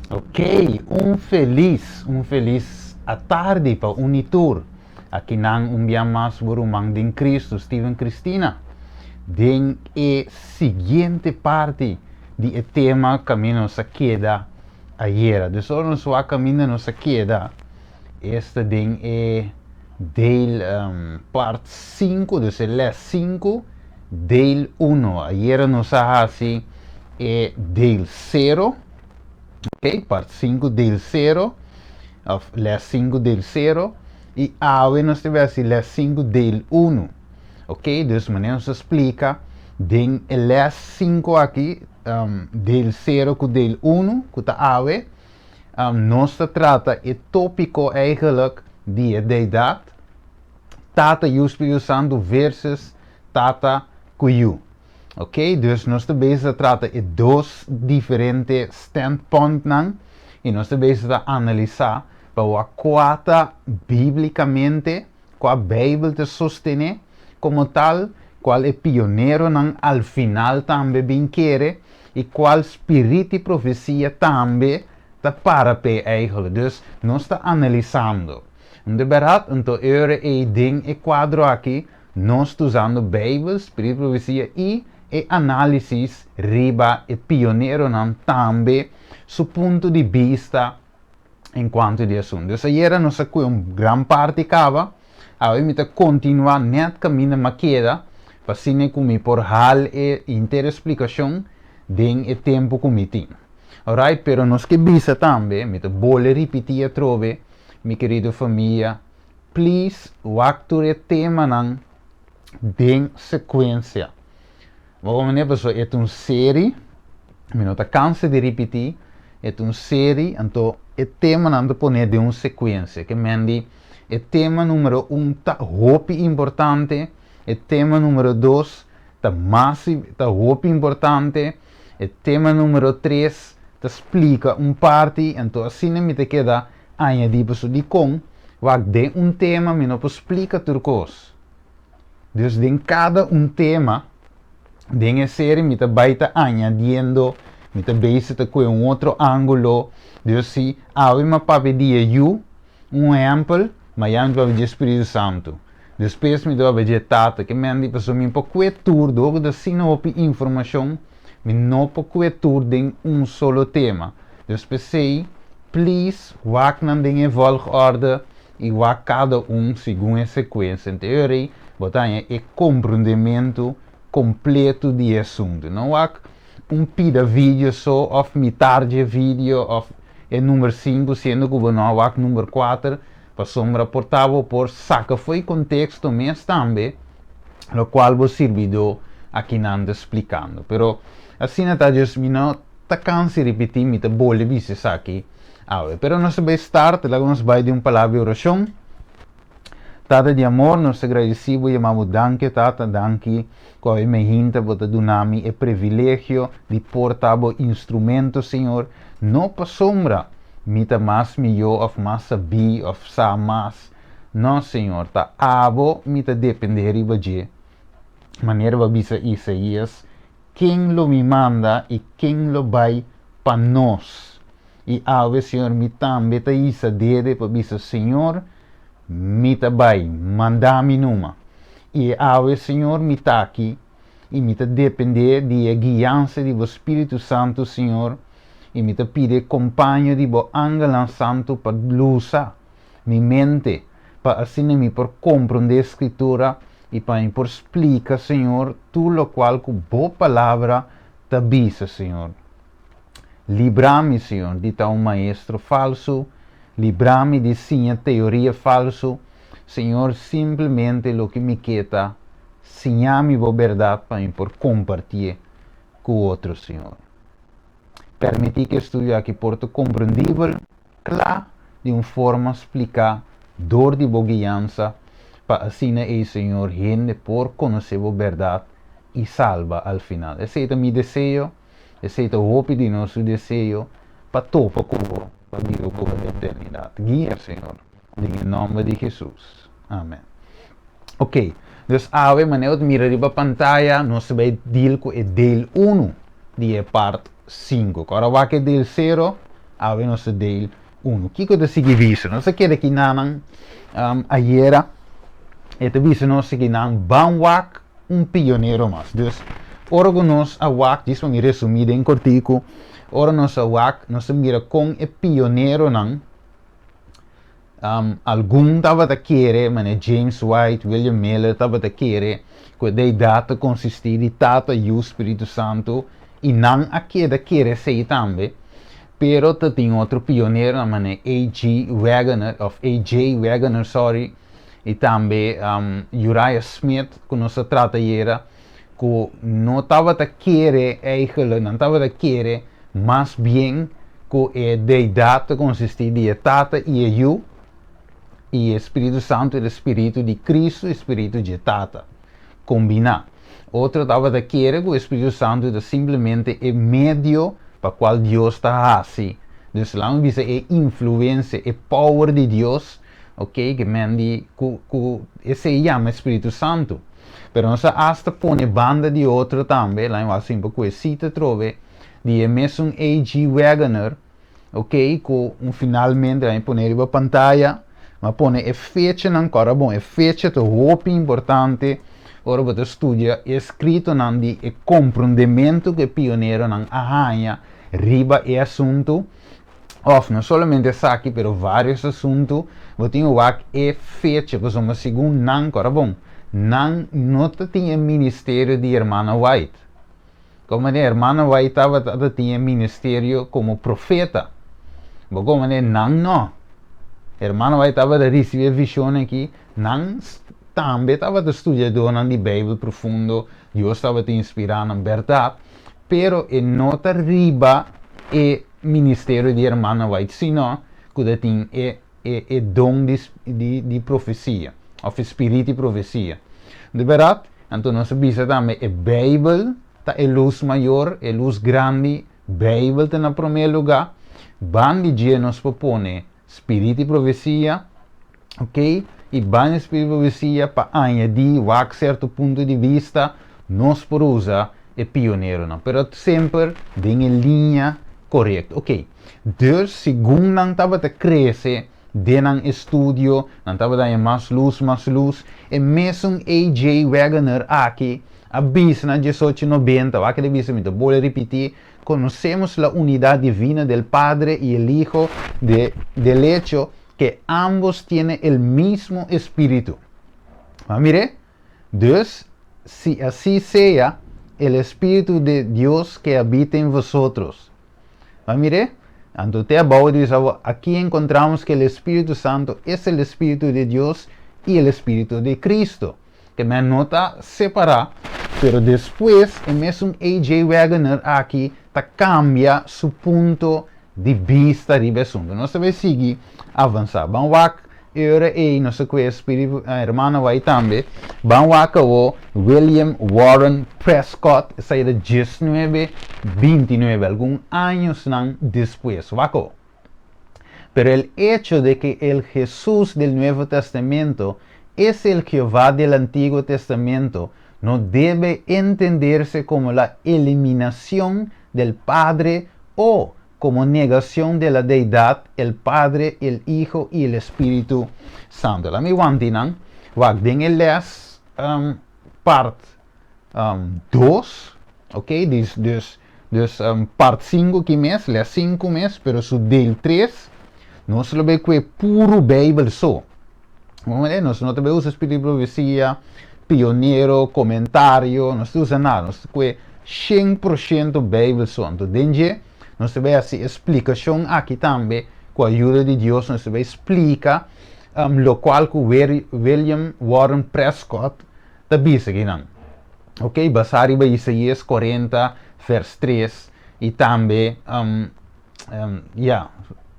Ok, un felis, un felis atardi pa un i tur. Akinan un bia mas bo ruman den Cristo, Steven Cristina, den e siguiente parti di e tema kaminda nos a keda ayera. Dus ora nos wak kaminda nos a keda, esta den e deel part 5, dus e les 5, deel 1. Ayera nos a hasi e deel 0, ok, part 5 deel 0, of les 5 deel 0, i awe nos ta bai hasi les 5 deel 1. Ok, dus manera nos a splika den e les 5 aki, deel 0 ku deel 1, ku ta awe, nos ta trata e tópiko eigenlijk di e deidat, Tata, Yu, Spiritu Santu versus Tata ku Yu. Ok, dus nos ta bezig ta trata e dos diferente standpuntnan i nos ta bezig ta analisá pa wak kua ta bíblikamente, kua Beibel ta sostené komo tal, kual e pioneronan al final tambe bin kere i kual spirit di profesia tambe ta para p'e eigenlijk. Dus nos ta analisando. De bèrdat, anto e ora ei den e kuadro aki nos ta usando Beibel, spirit di profesia i e análisis riba e pioneronan tambe su punto di bista en kuanto di e asuntu. Dus ayera nos a kue un gran parti kaba, awe mi ta kontinuá nèt kaminda mi a keda pa asina ku mi por hal e henter splikashon den e tempu ku mi tin. Alright, pero nos ke bisa tambe, mi ta bole ripití atrobe, mi kerido famia, please wak tur e temanan den sekuensia. Bo komprendé? Pasobra e ta un seri, mi no ta kansa di ripití, e ta un seri, anto e temanan ta poné den un sekuensia. Ke men di e tema numero un ta hopi importante, e tema numero dos ta mas ta hopi importante, e tema numero tres ta splika un parti, anto asina mi ta keda añadí pasobra dikon wak den un tema mi no por splika tur kos. Dus den kada un tema den e serie mi ta bai ta añadiendo, mi ta bezig ta kue un otro ángulo. Dus si awe mi a papia di e Yu, un ehèmpel, mañana mi ta papia di e Spiritu Santu. Despues mi ta papia di e Tata. Ke men di pasobra mi por kue tur, dor ku ta asina hopi informashon, mi no por kue tur den un solo tema. Dus p'esei, please wak nan den e volgorde i wak kada un segun e sekuensia. Ente e ora ei bo ta haña e komprondementu kompletu di e asuntu. No wak un pida video so òf mitar dje video òf e number sinku siendo ku bo no a wak number kuater pasobra por ta bo por saka fo'i konteksto mes tambe lokual bo sirbidó akinan ta splikando. Pero asina ta djis mi no ta kansa di ripití mi ta bolbe bisa esaki awe. Pero nos ta bai start, laga nos bai den un palabra di orashon. Tata di amor, nos ta gradisí bo, yama bo danki, Tata, danki ku awe mehinta bo ta duna mi e privilegio di por ta bo instrumento, Señor, no pasobra mi ta mas mihó òf mas sabí òf sa mas, no, Señor, ta abo mi ta dependé riba dje, manera bo a bisa Isaías, Ken lo mi manda i ken lo bai pa nos? I awe, Señor, mi tambe ta hisa dede pa bisa, Señor, mi ta bai, manda mi numa. I awe, Señor, mi ta aki, i mi ta dependé di e guiansa di bo Spiritu Santu, Señor, i mi ta pidi e kompaño di bo angelnan santu pa lusa mi mente, pa asina mi por komprondé Skritura i pa mi por splika, Señor, tur lokual ku bo Palabra ta bisa, Señor. Libra mi, Señor, di ta un maestro falsu, libra mi di siña teoria falsu. Señor, simplemente loke mi ke ta siña mi bo bèrdat pa mi por kompartié ku otro, Señor. Permití ku e studio aki por ta komprendibel, kla, di un forma spliká dor di bo guiansa, pa asina ei, Señor, hende por konosé bo bèrdat i salba al final. Esei ta mi deseo. Esei ta hopi di nos su deseo pa topa ku bo, pa biba ku bo den eternidat. Guia, Señor, den e nòmber di Hesus. Amen. Ok, dus awe manera bo ta mira riba pantaya, nos ta bai deal ku e deel unu di e part sinku. Ku ora wak e deel sero, Awe nos ta deel 1. Kiko ta sigui bisa? Nos a keda kinanan ayera. E ta bisa nos kinan ban wak un pionero mas. Dus, ora ku nos a wak, djis pa mi resumí den kortiku, ora nos a wak, nos a mira kon e pioneronan, algun tabata kere, manera James White, William Miller tabata kere ku e Deidat ta konsistí di Tata, Yu, Spiritu Santu, i nan a keda kere esei tambe. Pero ta tin otro pioneronan manera A.G. Waggoner, òf A.J. Waggoner, sorry, i tambe Uriah Smith ku nos a trata ayera, ku no tabata kere eigenlijk, nan tabata kere mas bien ku e Deidat ta konsistí di e Tata i e Yu, i e Spiritu Santu ta e Spiritu di Kristu i Spiritu dje Tata, kombiná. Otro tabata kere ku e Spiritu Santu ta simplemente e medio pa kual Dios ta hasi, dus laga mi bisa e influensia, e power di Dios, ok, ke men di ku ku esei yama e Spiritu Santu. Pero nos a asta pone banda di otro tambe, laga mi wak simpel ku e sita atrobe di e mesun AG. Waggoner, ok, ku un finalmente laga mi pone riba pantaya, mi a pone e fechanan, kòrda bon, e fecha ta hopi importante ora bo ta studia e eskritonan di e komprondementu ku e pioneronan a haña riba e asuntu. Of no solamente esaki pero varios asuntu bo tin wak e fecha pasobra segun nan kora bon nan no ta tin e ministerio di hermana White. Como manera hermana White tabata ta tin e ministerio como profeta bo como manera nan no. Hermana White tabata ricibi e vision aki nan tambe tabata studiadornan di Bijbel profundo Dios tabata inspira nan berdad pero e no ta riba e ministerio di hermana White, sino ku ta tin e e e don di di di profesia òf e spirit di profesia. Di bèrdat, anto nos a bisa tambe e Beibel ta e lus mayor, e lus grandi, Beibel ta na promé lugá, ban di dje nos por pone spirit di profesia, ok, i ban di spirit di profesia pa añadí wak sierto punto di bista, nos por usa e pioneronan, pero semper den e liña korekto. Ok, dus segun nan tabata krese den nan estudio, nan tabata haña mas lus, mas lus, e mesun AJ. Waggoner aki a bisa na diesocho nobenta, wak el a bisa, mi ta bolbe ripití, Conocemos la unidad divina del Padre y el Hijo de del hecho que ambos tienen el mismo Espíritu. Bo a mir'é? Dus, si así sea, el Espíritu de Dios que habita en vosotros. Bo a mir'é? Anto te abou di bisa bo, aquí encontramos que el Espíritu Santo es el Espíritu de Dios y el Espíritu de Cristo. Ke men no ta separá, pero despues e mesun AJ. Waggoner aki ta kambia su punto di bista riba e asuntu. Nos ta bai sigui avansá. Ban wak e ora ei nos a kue spiritu hermano wai tambe. Ban wak awo William Warren Prescott, esei ta diesnuebe bintinuebe, algun añosnan despues. Wak awo. Pero el hecho de que el Jesús del Nuevo Testamento es el Jehová del Antiguo Testamento no debe entenderse como la eliminación del Padre o como negación de la deidad, el Padre, el Hijo y el Espíritu Santo. Laat mi wanti nan, wak den e les part 2, ok, dus, dus, dus part 5 ki mes, les 5 mes, pero su deel 3, nos lo bay kue puru Bijbel so. Nos no ta bay usa spiritu di profesia, pionero, komentario, nos ta usa nada, nos ta kue 100% Bijbel so. Anto den dje, nos ta bay hasi e splikashon aki tambe, ku ayuda di Dios nos ta bay splika lokual ku William Warren Prescott ta bisa kinan. Ok, basá riba Isaías 40 vers 3 i tambe ya,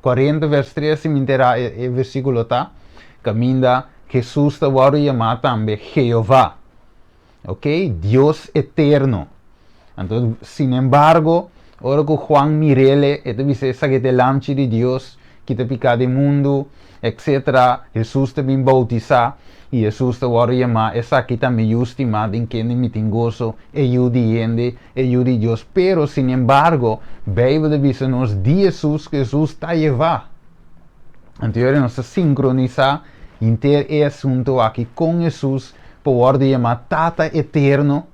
40 vers 3 si mi entera e versíkulo ta, kaminda Hesus ta wòrdu yamá tambe Jehová. Ok, Dios eterno. Anto, sinembargo, ora ku Juan mir'el, e ta bisa, Esaki ta e Lamchi di Dios. kita piká di mundu, etc. Hesus ta bin boutisá i Hesus ta wòrdu yamá, Esaki ta mi Yu stimá, den kende mi tin goso, e Yu di hende, e Yu di Dios. Pero, sinembargo, Beibel ta bisa nos di Hesus ku Hesus ta Jehová. Anto yora nos ta sinkronisá henter e asuntu aki kon Hesus por wòrdu yamá Tata Eterno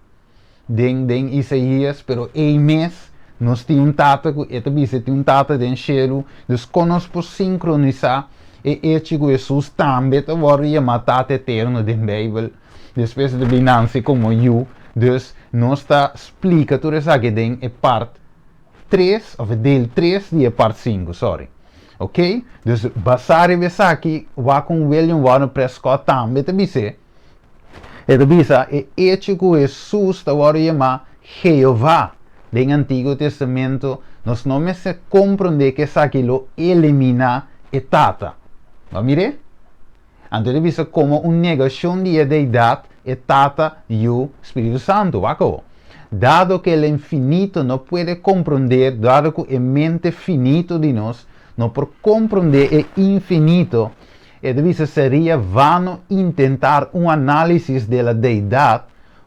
den den Isaías, pero ei mes nos tin un Tata ku e ta bisa e tin un Tata den shelu. Dus kon nos por sinkronisá e echi ku Hesus tambe ta wòrdu yamá Tata Eterno den Beibel, despues e ta bin nanse komo Yu? Dus nos ta splika tur esaki den e part tres of e deel tres di e part sinku, sorry. Ok, dus basá riba esaki wak un William Warner Prescott tambe ta bis'é. E ta bisa e echo ku Hesus ta wòrdu yamá Jehová den Antiguo Testamento, nos no mester komprondé ku esaki lo eliminá e Tata. Bo a mir'é? Anto e ta bisa komo un negashon di e Deidat, e Tata, Yu, Spiritu Santu. Wak awo. Dado ke el infinito no puede komprondé, dado ku e mente finito di nos no por komprondé e infinito, e ta bisa seria vano intentar un análisis de la Deidad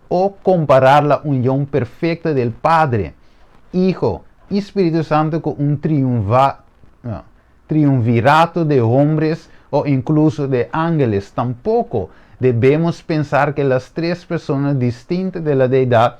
o comparar la union perfecta del Padre, Hijo y Spiritu Santo cu un triunva, triunvirato de hombres o incluso de ángeles. Tampoco debemos pensar que las tres personas distintas de la Deidad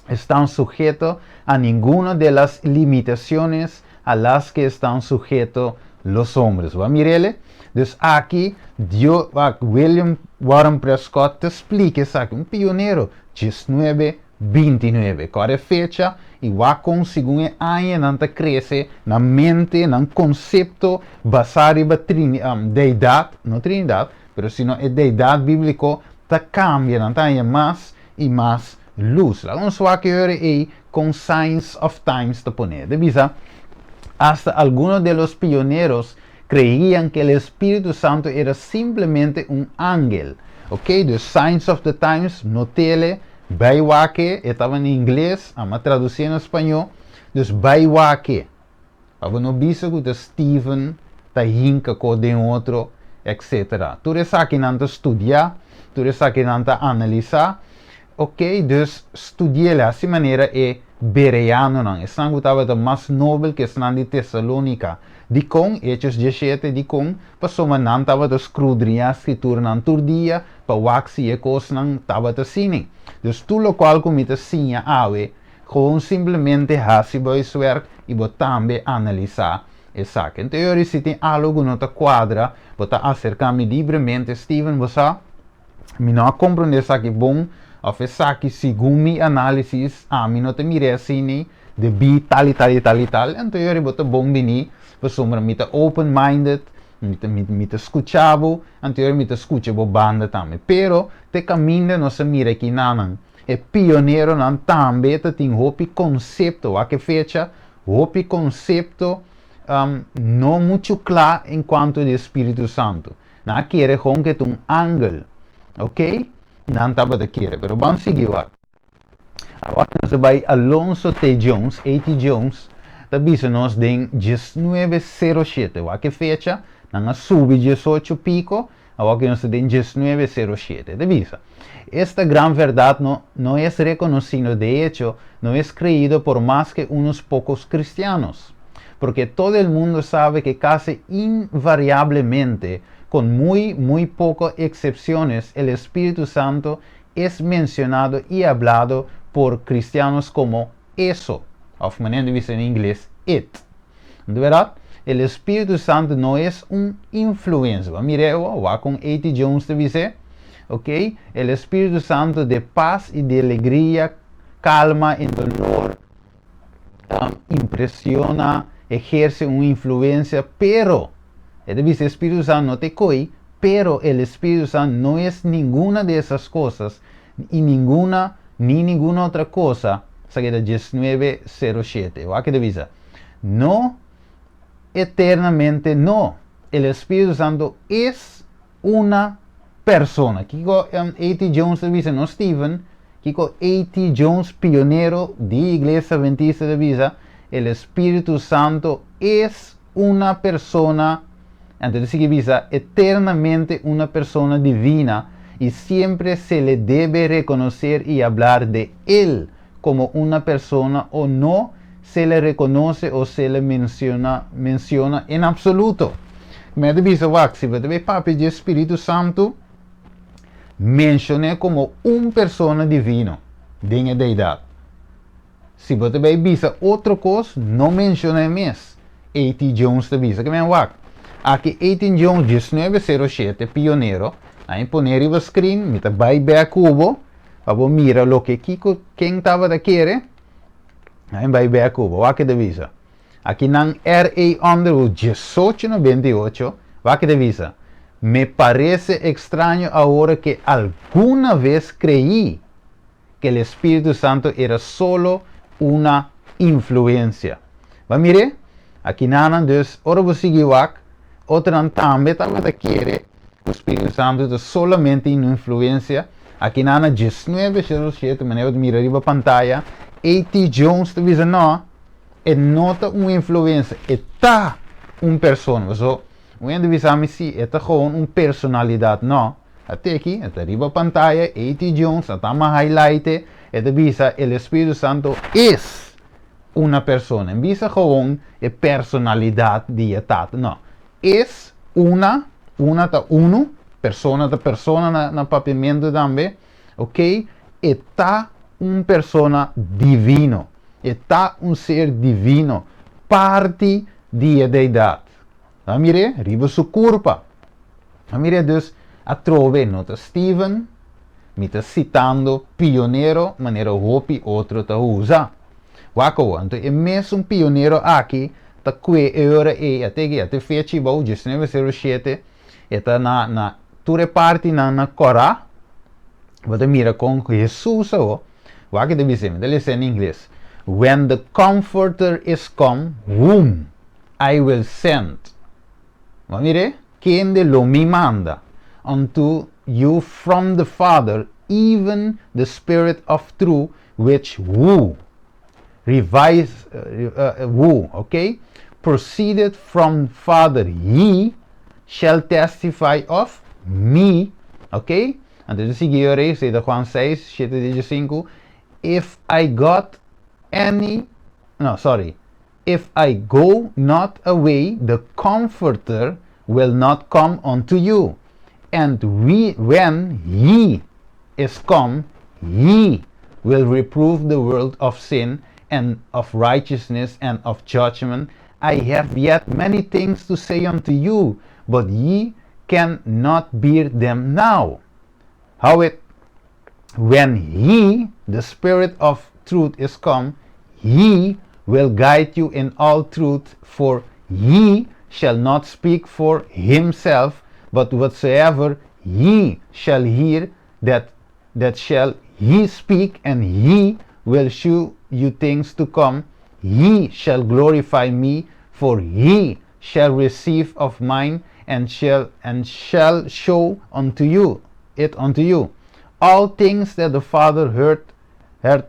están sujetos a ninguna de las limitaciones a las que están sujetos los hombres. Bo a mir'ele? Dus aki Dio, William Warren Prescott ta splika esaki, un pionero, 1929. Kòrda e fecha i wak kon segun e añanan ta krese nan mente, nan konsepto basá riba trini, deidat, no Trinidat, pero sino e deidat bíbliko ta kambia, nan ta haña mas i mas lus. Laga nos wak e ora ei kon Signs of Times ta pone. E ta bisa, Hasta algunos de los pioneros creían que el Espíritu Santo era simplemente un ángel. Ok, dus Signs of the Times, notele, bai wak e, e tabata na ingles, ami a traducié na spañó, dus bai wak e. Pa bo no bisa ku ta Steven ta hinka ko den otro, etc. Tur esakinan ta studiá, tur esakinan ta analisá. Ok, dus studi'el hasi manera e bereanonan, esnan ku tabata mas nobel ku esnan di Tesalónika. Dikon? Hechos 17, Dikon? Pasobra nan tabata skrudriñá Skriturnan tur dia pa wak si e kosnan tabata asina. Dus tur lokual ku mi ta siña awe, Gewoon simplemente hasi bo huiswerk i bo tambe analisá esaki. Enton yori si tin algo ku no ta kuadra, bo ta aserká mi libremente, Steven, bo sa, mi no a komprondé esaki bon òf esaki segun mi análisis ami no ta mir'é asina debí tal i tal i tal i tal. Enton yori bo ta bon bini pasobra mi ta open minded, mi ta mi ta skucha bo, anto yori mi ta skucha bo banda tambe. Pero te kaminda nos a mira kinanan. E pioneronan tambe ta tin hopi konsepto, wak e fecha, hopi konsepto no muchu kla en kuanto di e Spiritu Santu. Nan a kere gewoon ku e ta un angel, ok? Nan tabata kere, pero ban sigui wak. Awor nos ta bai Alonso T. Jones, A.T. Jones, ta bisa nos den 1907, wak e fecha, nan a subi 18 piko, Awor ku nos ta den 1907, ta bisa, Esta gran verdad no no es reconocido, de hecho, no es creído por mas que unos pocos cristianos, porque todo el mundo sabe que casi invariablemente, con muy, muy poco excepciones, el Espíritu Santo es mencionado y hablado por cristianos como eso, of manera di bisa en ingles, it. Di berdad, el Espíritu Santo no es un influencia. Bo a mira e wak con A.T. Jones ta bis'é? Ok, el Espíritu Santo de paz y de alegría, calma en dolor, impresiona, ejerce un influencia, pero, e ta bisa e Espíritu Santo no ta e coi, pero el Espíritu Santo no es ninguna de esas cosas y ninguna, ni ninguna otra cosa, esaki ta 1907. Wak e ta bisa. No eternamente no. El Espíritu Santo es una persona. Kiko A.T. Jones ta bisa, no Steven, kiko A.T. Jones, pionero di Iglesia Adventista, ta bisa, el Espíritu Santo es una persona, anto e ta sigui bisa, eternamente una persona divina y siempre se le debe reconocer y hablar de él como una persona o no se le reconoce o se le menciona en absoluto. Mi ta bisa wak, si bo ta papia di Spiritu Santu, menshon'é komo un persona divino den e deidat. Si bo ta bisa otro kos, no menshon'é mes. A.T. Jones ta bisa. Ke men wak? Aki A.T. Jones 1907, pionero, ei pone riba screen, mi ta bai back ku bo, pa bo mira loke kiko ken tabata kere, ei bai back ku bo, wak e ta bisa. Akinan R.A. Underwood 1898, wak e ta bisa. "Me parece extraño ahora que alguna vez creí que el Espíritu Santo era solo una influencia." B'a mira, akinan dus, ora bo sigui wak, otronan tambe tabata kere ku Spiritu Santu ta solamente un influensia. Akinan 1907, manera mira riba pantaya, A.T. Jones ta bisa no, e no ta un influensia, e ta un persona. So, un hende bisa mi si, e ta gewoon un personalidat, no. Ata aki, ta riba pantaya, A.T. Jones, ta mi a highlight, e ta bisa, el Espíritu Santo es una persona. No bisa gewoon e personalidat di e Tata. No. Es una, una ta unu, persona ta persona na papiamentu tambe, ok? E ta un persona divino. E ta un ser divino. Parti di e deidat. B'a mira, riba su kurpa. B'a mira, dus, atrobe, no ta Steven, mi ta sitando pionero, manera hopi otro ta usa. Wak, anto, e mesun pionero aki, ta kue e ora e, ata aki, ata fecha bou, 1907, e ta na tur parti na kòrá, bo ta mira kon Hesus, o, wak e ta bisa, mi ta lesa na ingles. "When the Comforter is come, whom I will send." B'a mira, kende lo mi manda. "Unto you from the Father, even the Spirit of truth, which who revise, who, okay, proceeded from Father, he shall testify of me," ok? Anto, sigui e ta Juan 6, 7, 5. "If I got any, no, sorry, if I go not away, the Comforter will not come unto you. And when he is come, he will reprove the world of sin and of righteousness and of judgment. I have yet many things to say unto you, but ye cannot bear them now. Howbeit, when he, the Spirit of truth, is come, he will guide you in all truth, for he shall not speak for himself, but whatsoever he shall hear, that shall he speak, and he will shew you things to come. He shall glorify me, for he shall receive of mine and shall show unto you it unto you. All things that the Father heard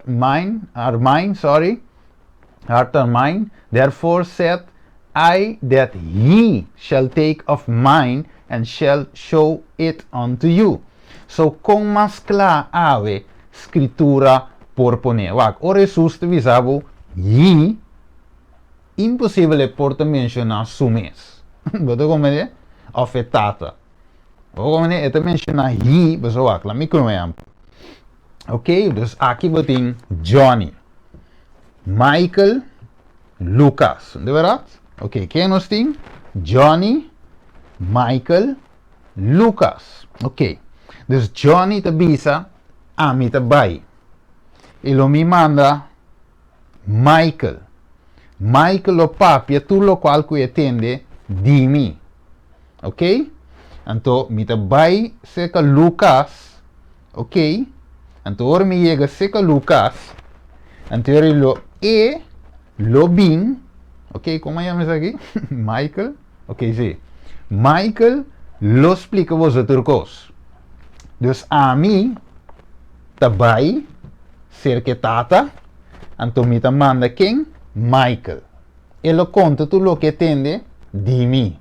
mine are mine, sorry, are mine. Therefore said I that he shall take of mine and shall show it unto you." So kon mas kla awe Skritura por pone? Wak, ora Hesus ta bisa bo he, imposibel e por ta menshoná su mes. Bo ta komprondé? Òf e Tata. Bo ta komprondé? E ta menshoná he, bo wak, laga mi ku Ok, dus aki bo tin Johnny, Michael, Lucas. Di berdat? Ok, ken nos tin? Johnny, Michael, Lucas. Ok. Dus Johnny ta bisa, ami ta bai. I lo mi manda Michael. Michael lo papia tur lokual ku e tende di mi. Ok? Anto, mi ta bai serka Lucas. Ok? Anto, ora mi yega serka Lucas. Anto, e lo bin. Ok? Kon yama esaki? Michael? Ok, si. Michael lo splika boso tur kos. Dus ami ta bai serka Tata, anto mi ta manda ken? Michael. E lo konta tur loke e tende. Di mi.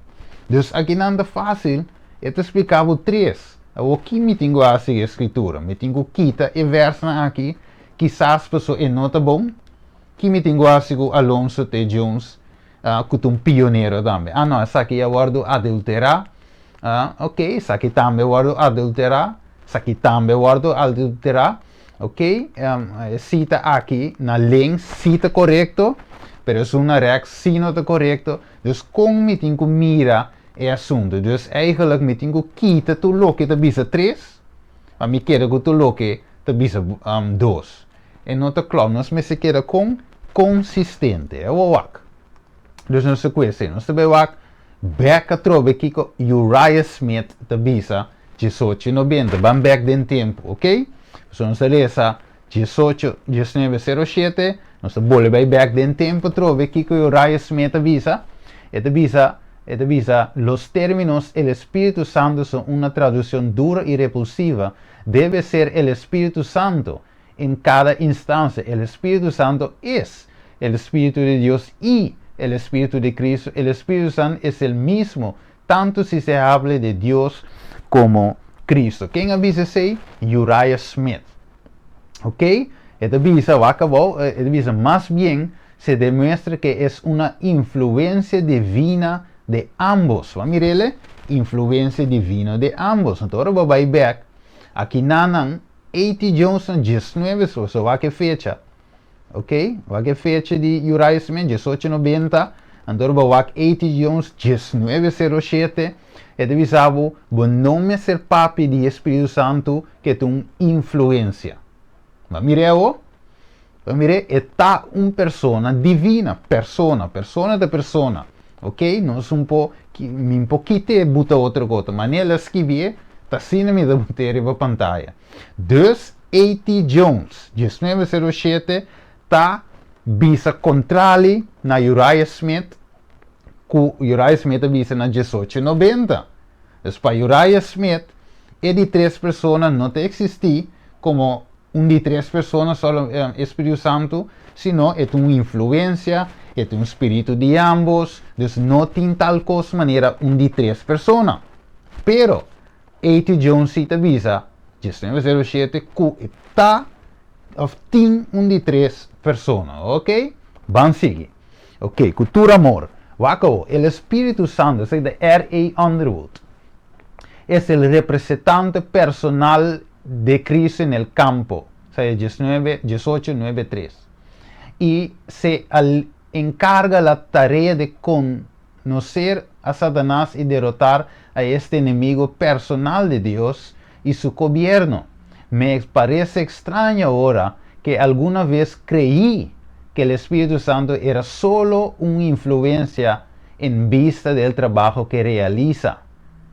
Dus akinan ta fásil, e ta splika bo tres. Awor ki mi tin ku hasi ku e skritura? Mi tin ku kita e vèrsnan aki, kisas pasobra e no ta bon? Ki mi tin ku hasi ku Alonso T. Jones, ku ta un pionero tambe? Ah no, esaki a wòrdu adulterá. Ah, ok, esaki tambe a wòrdu adulterá. Esaki tambe a wòrdu adulterá. Ok, e sita aki na links si ta korekto, pero esun na rèks si no ta korekto. Dus kon mi tin ku mira e asuntu? Dus eigenlijk mi tin ku kita tur loke ta bisa tres, pa mi keda ku tur loke ta bisa dos. E no ta klòp, nos mester keda kon konsistente. E wou wak. Dus nos ta ku esei. Nos ta bai wak bèk atrobe kiko Uriah Smith ta bisa 18 90. Ban bèk den tempu, ok? Pasobra nos ta lesa 18, 19, 07, nos ta bolbe bai bèk den tempu atrobe kiko Uriah Smith ta bisa. E ta bisa, e ta bisa, Los términos el Espíritu Santo son una traducción dura y repulsiva, debe ser el Espíritu Santo en cada instancia. El Espíritu Santo es el Espíritu de Dios y el Espíritu de Cristo. El Espíritu Santo es el mismo, tanto si se hable de Dios como Cristo. Ken a bisa esei? Uriah Smith. Ok? E ta bisa, wak abou, e ta bisa, Más bien se demuestra que es una influencia divina de ambos. Bo a mir'ele? Influencia divina de ambos. Anto ora bo bai bek, aki nan A.T. Jones na 19 so, so wak e fecha. Ok, wak e fecha di Uriah Smith, 1890, anto ora bo wak A.T. Jones, 1907, e ta bisa bo, bo no mester papia di e Spiritu Santu ke ta un influensia. Bo a mir'é awo? Bo a mir'é? E ta un persona divina, persona, persona ta persona. Ok, nos un po, mi un po kit'é buta otro kota, manera el a skibié, ta asina mi ta but'é riba pantaya. Dus A.T. Jones, 1907, ta bisa kontrali na Uriah Smith ku Uriah Smith a bisa na 1890. Dus pa Uriah Smith, e di tres persona no ta eksistí komo un di tres persona solo e Spiritu Santu, sino e ta un influensia, e ta un spiritu di ambos, dus no tin tal kos manera un di tres persona. Pero, A.T. Jones si ta bisa, 1907, ku e ta òf tin un di tres persona. Ok? Ban sigui. Ok, ku tur amor. Wak awo, el Espíritu Santu, esaki ta R.A. Underwood, es el representante personal de Cristo en el campo, esaki 19, 18, 9, 3, y se al encarga la tarea de conocer a Satanás y derrotar a este enemigo personal de Dios y su gobierno. Me parece extraño ahora que alguna vez creí que el Espíritu Santo era solo una influencia en vista del trabajo que realiza.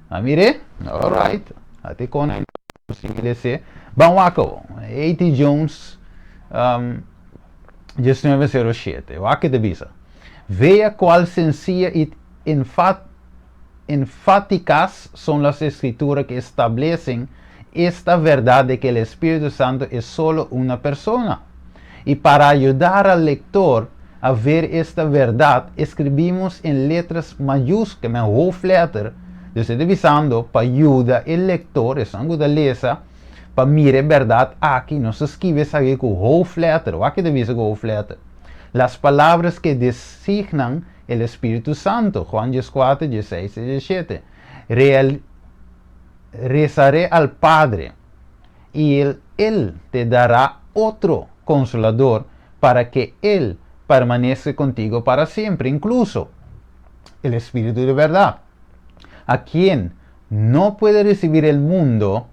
A mir'é? Alright. Ate kon posible esei. Ban wak awo. A.T. Jones, um, 1907. Wak ke ta bisa. Vea cual sencilla y enfat enfáticas son las escrituras que establecen esta verdad de que el Espíritu Santo es solo una persona. Y para ayudar al lector a ver esta verdad, escribimos en letras mayúsculas, hoofdletter, dus e ta bisando pa yuda e lector, esun ku ta lesa, pa mira e berdad aki, nos ta skibi esaki ku hoofdletter, wak e ta bisa ku hoofdletter? Las palabras que designan el Espíritu Santo, Juan 14, 16 y 17. Real, rezaré al Padre, y él, él te dará otro consolador para que Él permanezca contigo para siempre, incluso el Espíritu de verdad, a quien no puede recibir el mundo,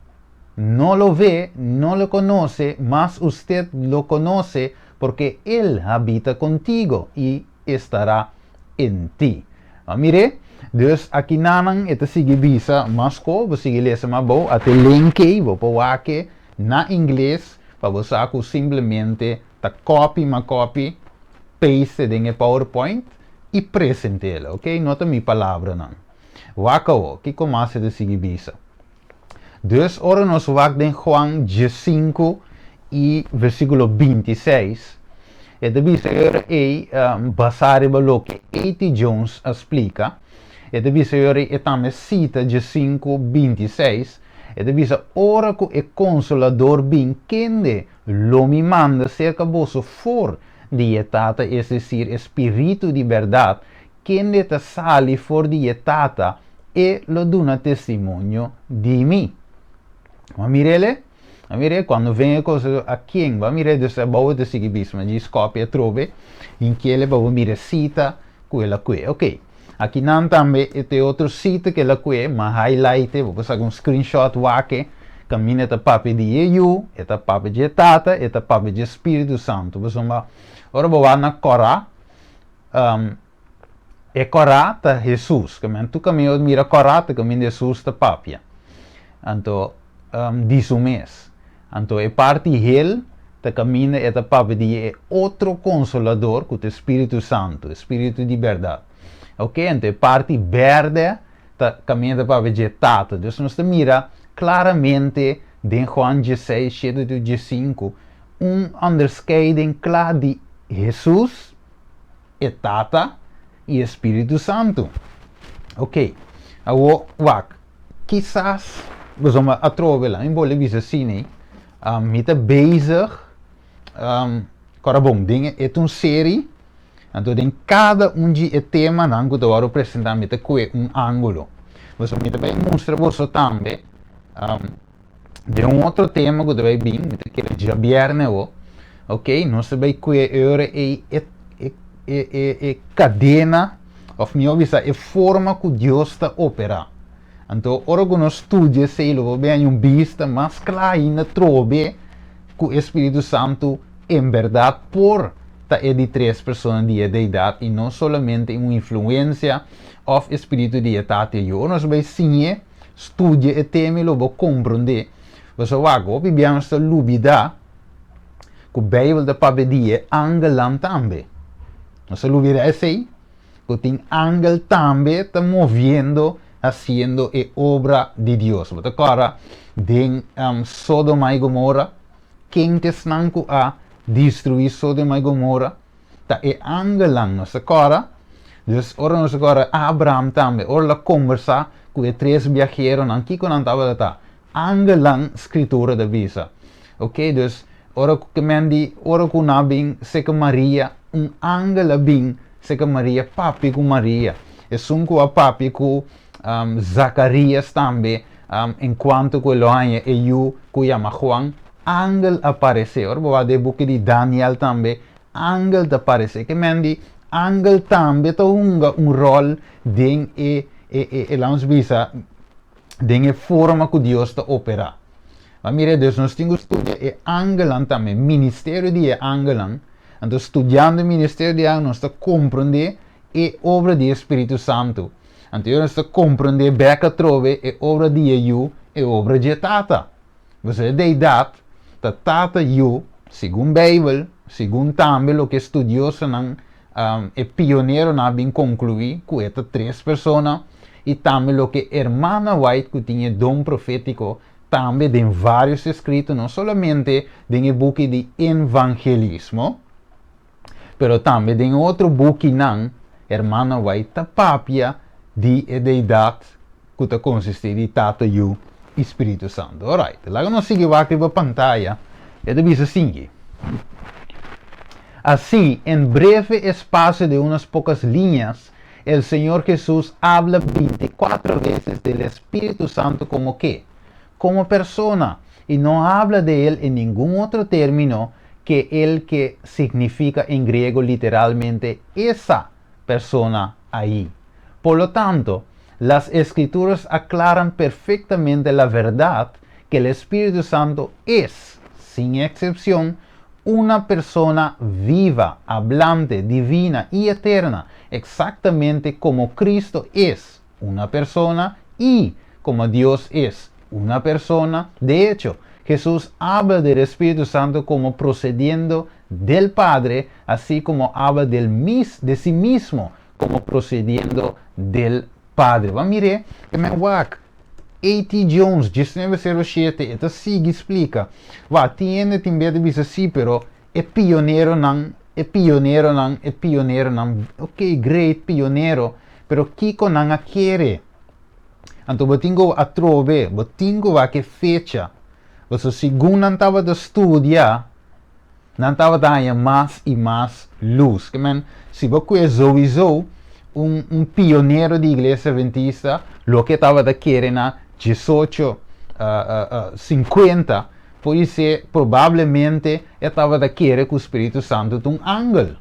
no lo ve, no lo conoce, mas usted lo conoce porque Él habita contigo y estará en ti. Ah, mir'é, dus aki nanan e ta sigui bisa mas ko, bo sigui lesa mas abou, ate link ei, bo por wak e na ingles pa bo sa ku simplemente ta copy ma copy, paste den e PowerPoint i present'el, ok? No ta mi palabranan. Wak awo, kiko mas e ta sigui bisa? Dus ora nos wak den Juan 15 i versíkulo 26, E ta bisa ora ei, basá riba loke A.T. Jones a splika, e ta bisa ora ei e tambe sita 15, 26, e ta bisa, Ora ku e Konsolador bin, kende lo mi manda serka boso for di e Tata, es desir, e Spiritu di bèrdat, kende ta sali for di e Tata, e lo duna testimonio di mi. Bo a mir'el? A mir'é cuando ven e cosa a ken bo a mir'é dus abou ta sigui bisa ma djis copia atrobe hin kele pa bo mira cita cu el a cue. Ok, aki nan tambe e ta e otro cita cu el a cue, ma highlight'e, bo por saca un screenshot wak-e, caminda e ta papia di e Yu, e ta papia dje Tata, e ta papia dje Spiritu Santo. Pasobra ora bo wak na Corá, e Corá ta Hesus, ke men tur caminda bo mira Corá ta caminda Hesus ta papia. Anto di su mes. Anto e parti hel ta kaminda e ta papia di e otro Konsolador ku ta e Spiritu Santu, e Spiritu di bèrdat. Oke, anto e parti bèrdè ta kaminda ta papia dje Tata. Dus nos ta mira klaramente den Juan 16, 7 te 15 un onderscheiding kla di Hesus, e Tata i e Spiritu Santu. Oke, awor wak. Kisas boso atrobe la mi bolbe bisa asina, mi ta bezig kora bon den e ta un seri, anto den kada un di e temanan ku ta wòrdu presentá mi ta kue un ángulo. Boso mi ta bai mustra boso tambe den un otro tema ku ta bai bin, mi ta kere djabièrnè awo, ok, nos ta bai kue e ora ei e e kadena òf mihó bisa e forma ku Dios ta operá. Anto ora ku nos studia esei lo por bini un bista mas kla ainda trobe ku e Spiritu Santu en bèrdat por ta e di tres persona di e Deidat i no solamente un influensia òf e spiritu di e Tata i e Yu. Ora nos bai siñ'é, studia e tema i lo bo komprondé. Pasobra wak, hopi bia nos ta lubidá ku Beibel ta papia di e angelnan tambe. Nos a lubida esei, ku tin angel tambe ta moviendo, hasiendo e obra di Dios. Bo ta kòrda den Sodoma i Gomora, ken ta esnan ku a destruí Sodoma i Gomora? Ta e angelnan. Nos ta kòrda? Dus ora nos ta kòrda Abraham tambe, ora el a kombersá ku e tres biaheronan, kiko nan tabata ta? Angelnan Scritura ta bisa. Ok, dus ora ku ke men di ora ku nan a bin seka Maria, un angel a bin seka Maria papia ku Maria. Esun ku a papia ku Zakarias tambe en kuanto ku e lo haña e yu ku yama Juan, angel a paresé. Ora bo wak den e buki di Daniel tambe, angel ta paresé. Ke men di angel tambe ta hunga un ròl den e e e lanos bisa den e forma ku Dios ta operá. Ma mira, dus nos tin ku studia e angelnan tambe, ministerio di e angelnan. Anto studiando e ministerio di e angelnan nos ta komprondé e obra di e Spiritu Santu. Anto nos ta komprondé bèk atrobe e obra di e Yu, e obra di e Tata. Pasobra e Deidat ta Tata, Yu, segun Beibel, segun tambe loke e studiosonan, e pioneronan a bin konkluí ku e ta tres persona, i tambe loke Hermana White ku tin e don profétiko tambe den vários eskrito, no solamente den e buki di Envangelismo, pero tambe den otro bukinan, Hermana White ta papia di e Deidat ku ta konsistí di Tata, Yu i Spiritu Santu. Alright, laga nos sigui wak riba pantaya, e ta bisa sigui. Así, en breve espacio de unas pocas líneas, el Señor Jesús habla 24 veces del Espíritu Santo como qué? Como persona, y no habla de él en ningún otro término que el que significa en griego literalmente esa persona ahí. Por lo tanto, las Escrituras aclaran perfectamente la verdad que el Espíritu Santo es, sin excepción, una persona viva, hablante, divina y eterna, exactamente como Cristo es una persona y como Dios es una persona. De hecho, Jesús habla del Espíritu Santo como procediendo del Padre, así como habla del mis, de sí mismo como procediendo del Padre. Ban mir'é, e men wak. A.T. Jones, 1907, e ta sigui splika. Wak, tin hende tin bia ta bisa sí, pero e pioneronan, E pioneronan, e pioneronan, ok, great, pionero, pero kiko nan a kere? Anto bo tin ku atrobe, bo tin ku wak e fecha. Pasobra segun nan tabata studia, nan tabata haña mas i mas lus. Ke men, si bo kue souiso un un pionero di Iglesia Adventista, loke e tabata kere na diesocho sinkuenta, Podisé probablemente e tabata kere ku spiritu santu ta un angel.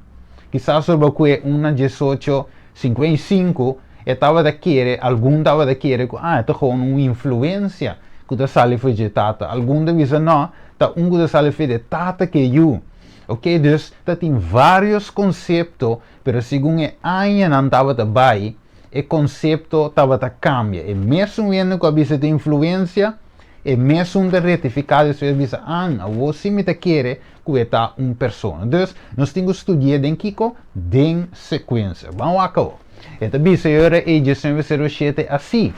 Kisas ora bo kue un na 1855, e tabata kere, algun tabata kere ku ah, e ta gewoon un influensia ku ta sali for dje tata. Algun ta bisa no, ta un ku ta sali for di e tata ku e yu. Oke, dus ta tin vários konsepto, pero segun e añanan tabata bai, e konsepto tabata kambia. E mesun hende ku a bisa e ta influensia, E mesun ta retifiká despues bisa, An, awor sí mi ta kere ku e ta un persona. Dus, nos tin ku studi'é den kiko? Den sekuensia. Ban wak awor. E ta bisa e ora ei 1907 así,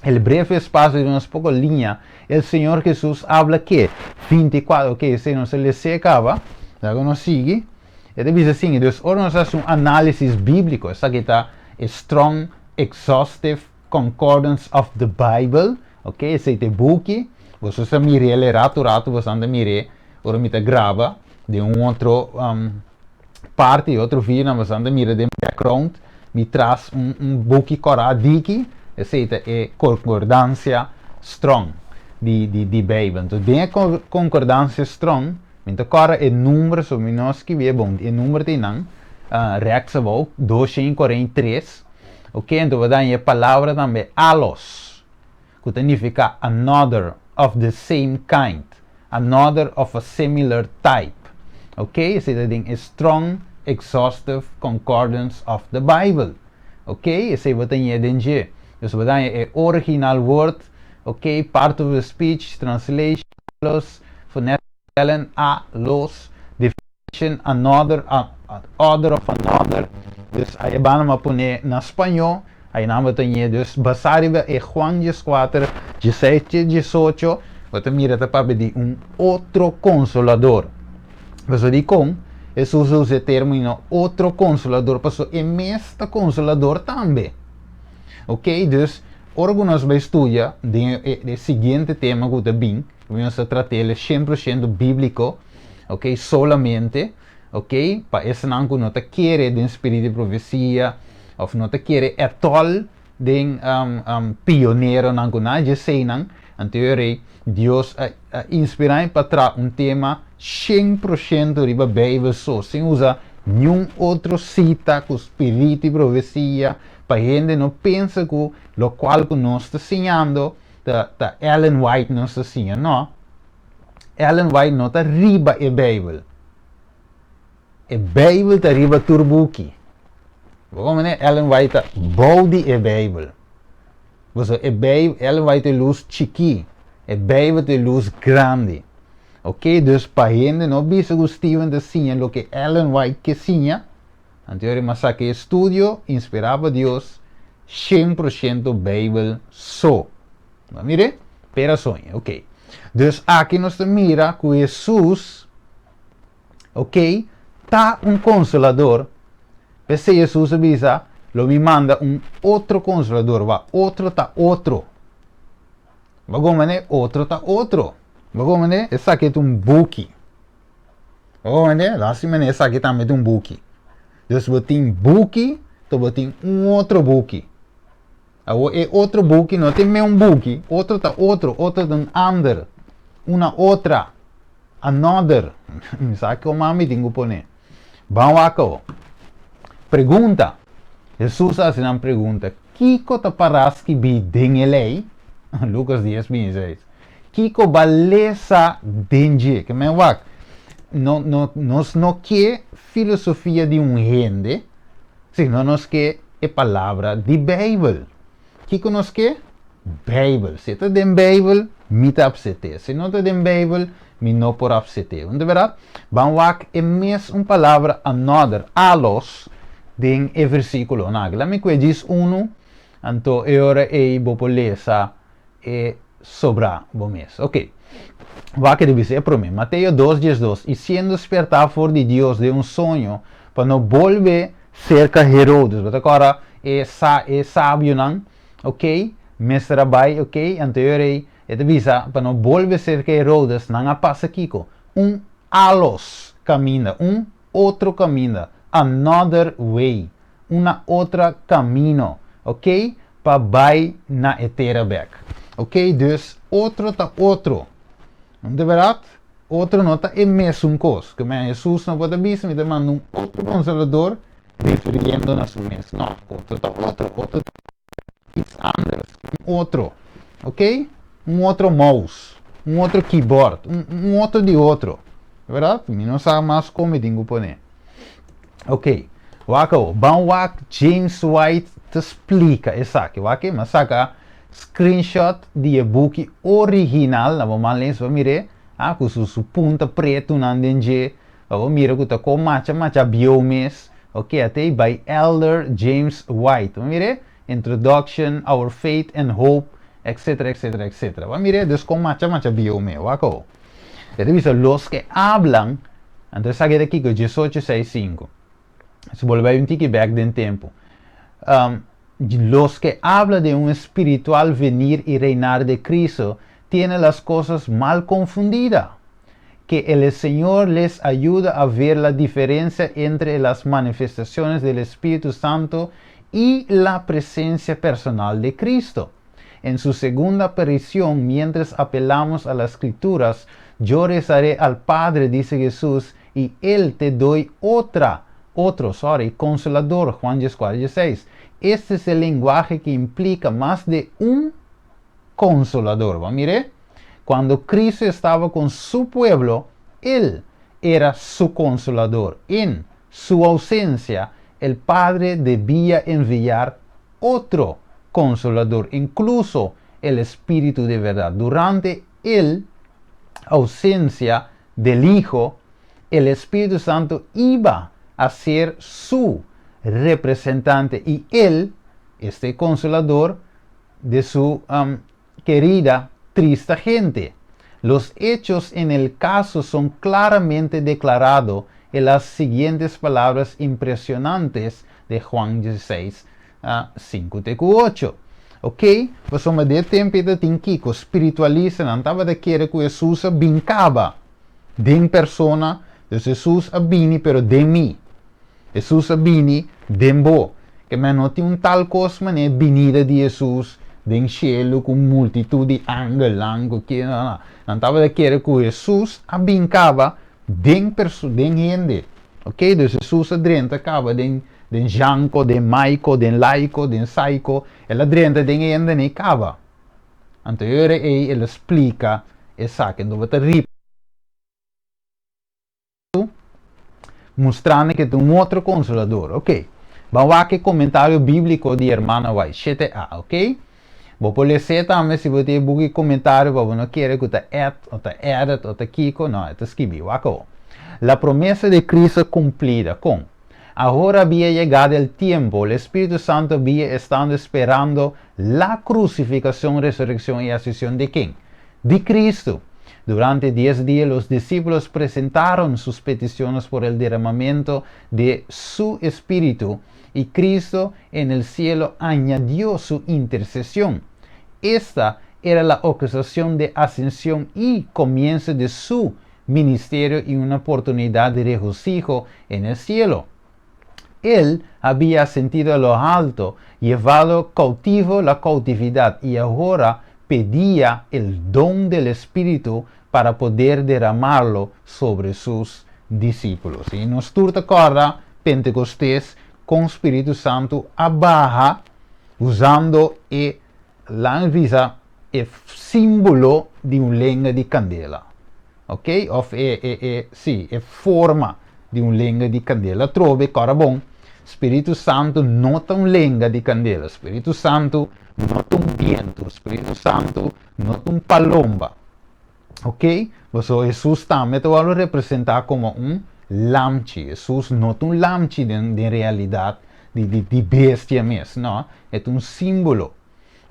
El breve espacio de unas pocas liña, el Señor Jesús habla ke 24, ok, esei nos a les'é kaba, laga nos sigui. E ta bisa asin, dus ora nos hasi un análisis bíbliko, esaki ta e Strong Exhaustive Concordance of the Bible, ok, esei ta e buki, boso sa mir'é el e ratu ratu boso anda mir'é ora mi ta graba den un otro parti, otro videonan boso anda mira den background mi tras un un buki kòrá diki, esei ta e Concordancia Strong di di di Bijbel. Entonces den e Concordancia Strong mi ta kòrda e number so mi no a skibié bon, e number ta einan rèks abou, 243. Ok, anto bo daña e palabra tambe allos, ku ta nifiká another of the same kind, another of a similar type. Ok, esei ta den e Strong Exhaustive Concordance of the Bible. Ok, esei bo ta ñe den dje. Dus bo daña e original word, ok, part of the speech, translation, allos, phonetic spelling, a, los, definition, another, other of another. Dus ahí banda m'a pone na spañó, ahí nan bo ta ñe. Dus basá riba e Juan 14, 16 te 18, bo ta mira ta papia di un otro konsolador. Pasobra dikon Hesus a usa e término otro konsolador? Pasobra e mes ta konsolador tambe. Ok, dus ora ku nos bai studia den e siguiente tema ku ta bin, nos ta trat'el 100% bíbliko, ok, solamente, ok, pa esnan ku no ta kere den spirit di profesia òf no ta kere ètòl den pioneronan ku nan a djeseinan, anto e rei Dios a inspirá mi pa traha un tema 100% riba Beibel so, sin usa niun otro sita ku spirit di profesia, pa hende no pensa ku lokual ku nos ta siñando ta Ellen White nos ta siña, no. Ellen White no ta riba e Bijbel. E Bijbel ta riba tur buki. Bo comprende? Ellen White ta bou di e Bijbel. Boso e Bijbel, Ellen White ta e luz chikí. E Bijbel ta e luz grandi. Ok, dus pa hende no bisa ku Steven ta siña loke Ellen White ke siña, anto yori mas sa ke estudio inspirá pa Dios 100% Bijbel so. Bo mire? Pera soña, ok. Dus aki nos ta mira ku Hesus, ok, ta un konsolador. P'esei Hesus a bisa, Lo mi manda un otro konsolador. Wak, otro ta otro. Bo komprendé? Otro ta otro. Bo komprendé? Esaki ta un buki. Bo komprendé? Lasi manera esaki tambe ta un buki. Dus bo tin buki, to bo tin un otro buki. Awor e otro buki no tin meun buki, otro ta otro, otro ta un ander, una otra, another. Mi sa ki oma mi tin ku pone. Ban wak awor. Pregunta. Hesus a hasi nan pregunta, Kiko ta pará skibí den e lei? Lukas 10, 26. Kiko ba lesa den dje? Ke men wak, no, no, nos no ke filosofia di un hende, sino nos ke e palabra di Beibel. Kiko nos ke? Beibel. Si e ta den Beibel, mi ta apset'é. Si no ta den Beibel, mi no por apset'é. Un ta bèrdat? Ban wak e mes un palabra another, allos, den e versíkulonan aki. Laat mi kue djis unu, anto e ora ei bo por lesa e sobrá bo mes. Ok. Wak e bisa e promé. Mateo 2, 12. I siendo spertá for di Dios den un soño pa no bolbe serka Herodes. Bo ta kòrda e sa e sabionan, ok, mester a bai, ok, anto e rei e ta bisa pa no bolbe serka Herodes, nan a pasa kiko? Un alos kaminda, un otro kaminda, another way, una otra kamino, ok, pa bai na e tera bek. Ok, dus otro ta otro. No ta bèrdat? Otro no ta e mesun kos. Ke men Hesus no por ta bisa mi ta manda un otro konsolador refiriendo na su mes. No, otro ta otro, otro ta iets anders, un otro. Ok? Un otro mouse, un otro keyboard, un, un otro di otro. Bèrdat? Mi no sa mas kon mi tin ku pone. Ok, wak awo. Ban wak James White ta splika esaki. Wak e, mi a saka screenshot di e buki original, na bo man lens pa mir'é, ah, ku su su punta pretunan den dje, pa bo mira ku ta ko macha macha bieu mes. Ok, atei by Elder James White. Bo mir'é? Introduction, Our Faith and Hope, etcetera, etcetera, etcetera. Bo mir'é? Dus kon macha macha bieu mes. Wak awo. E ta bisa, Los ke hablan, anto esaki ta kiko? Diesocho seis sinku. Si bo lo bai un tiki bek den tempu. Los ke habla de un espiritual venir y reinar de Cristo tiene las cosas mal confundida. Que el Señor les ayuda a ver la diferencia entre las manifestaciones del Espíritu Santo y la presencia personal de Cristo. En su segunda aparición, mientras apelamos a las Escrituras, yo rezaré al Padre, dice Jesús, y Él te doy otra, otro, sorry, consolador, Juan 14, 16. Este es el lenguaje que implica más de un consolador. Bo a mir'é? Cuando Cristo estaba con su pueblo, Él era su consolador. En su ausencia, el Padre debía enviar otro Consolador, incluso el Espíritu de verdad. Durante el ausencia del Hijo, el Espíritu Santo iba a ser su representante y Él, este Consolador, de su querida, trista gente. Los hechos en el caso son claramente declarado en las siguientes palabras impresionantes de Juan 16, 5 te ku 8. Ok, pasobra den e tempu ei ta tin kiko? Spiritualistanan tabata kere ku Hesus a bin kaba den persona, dus Hesus a bini pero den mi. Hesus a bini den bo. Ke men no tin un tal kos manera e binida di Hesus den shelu ku un multitut di angelnan ku ke no no. Nan tabata kere ku Hesus a bin kaba den perso den hende. Ok, dus Hesus a drenta kaba den den Janko, den Maiko, den Laiko, den Saiko, el a drenta den e hende nei kaba. Anto e ora ei el a splika esaki. Anto bo ta ripití. Mustrando ke ta un otro konsolador. Ok. Ban wak e komentario bíbliko di Hermana White, shete A, ok? Bo por les'é tambe si bo tin e buki komentario pa bo no kere ku ta et o ta edit o ta kiko. No, e ta skibí. Wak awor. La promesa de Cristo cumplida. Kon? Ahora había llegado el tiempo, el Espíritu Santo había estando esperando la crucificación, resurrección y ascensión de ken? Di Cristo. Durante dies dia los discípulos presentaron sus peticiones por el derramamiento de su Espíritu y Cristo en el cielo añadió su intercesión. Esta era la ocasión de ascensión y comienzo de su ministerio y una oportunidad de regocijo en el cielo. Él había ascendido a lo alto, llevado cautivo la cautividad y ahora pedía el don del Espíritu para poder derramarlo sobre sus discípulos. I nos tur ta kòrda Pentekostes kon Spiritu Santu a baha usando e lan bisa e símbolo di un lenga di kandela. Ok, òf e, e, e, sí, e forma di un lenga di kandela. Atrobe, kòrda bon, Spiritu Santu no ta un lenga di kandela. Spiritu Santu no ta un bientu. Spiritu Santu no ta un palomba. Ok, pasobra Hesus tambe ta wòrdu representá komo un lamchi. Hesus no ta un lamchi den, den realidat di, di, di bestia mes, no. E ta un símbolo.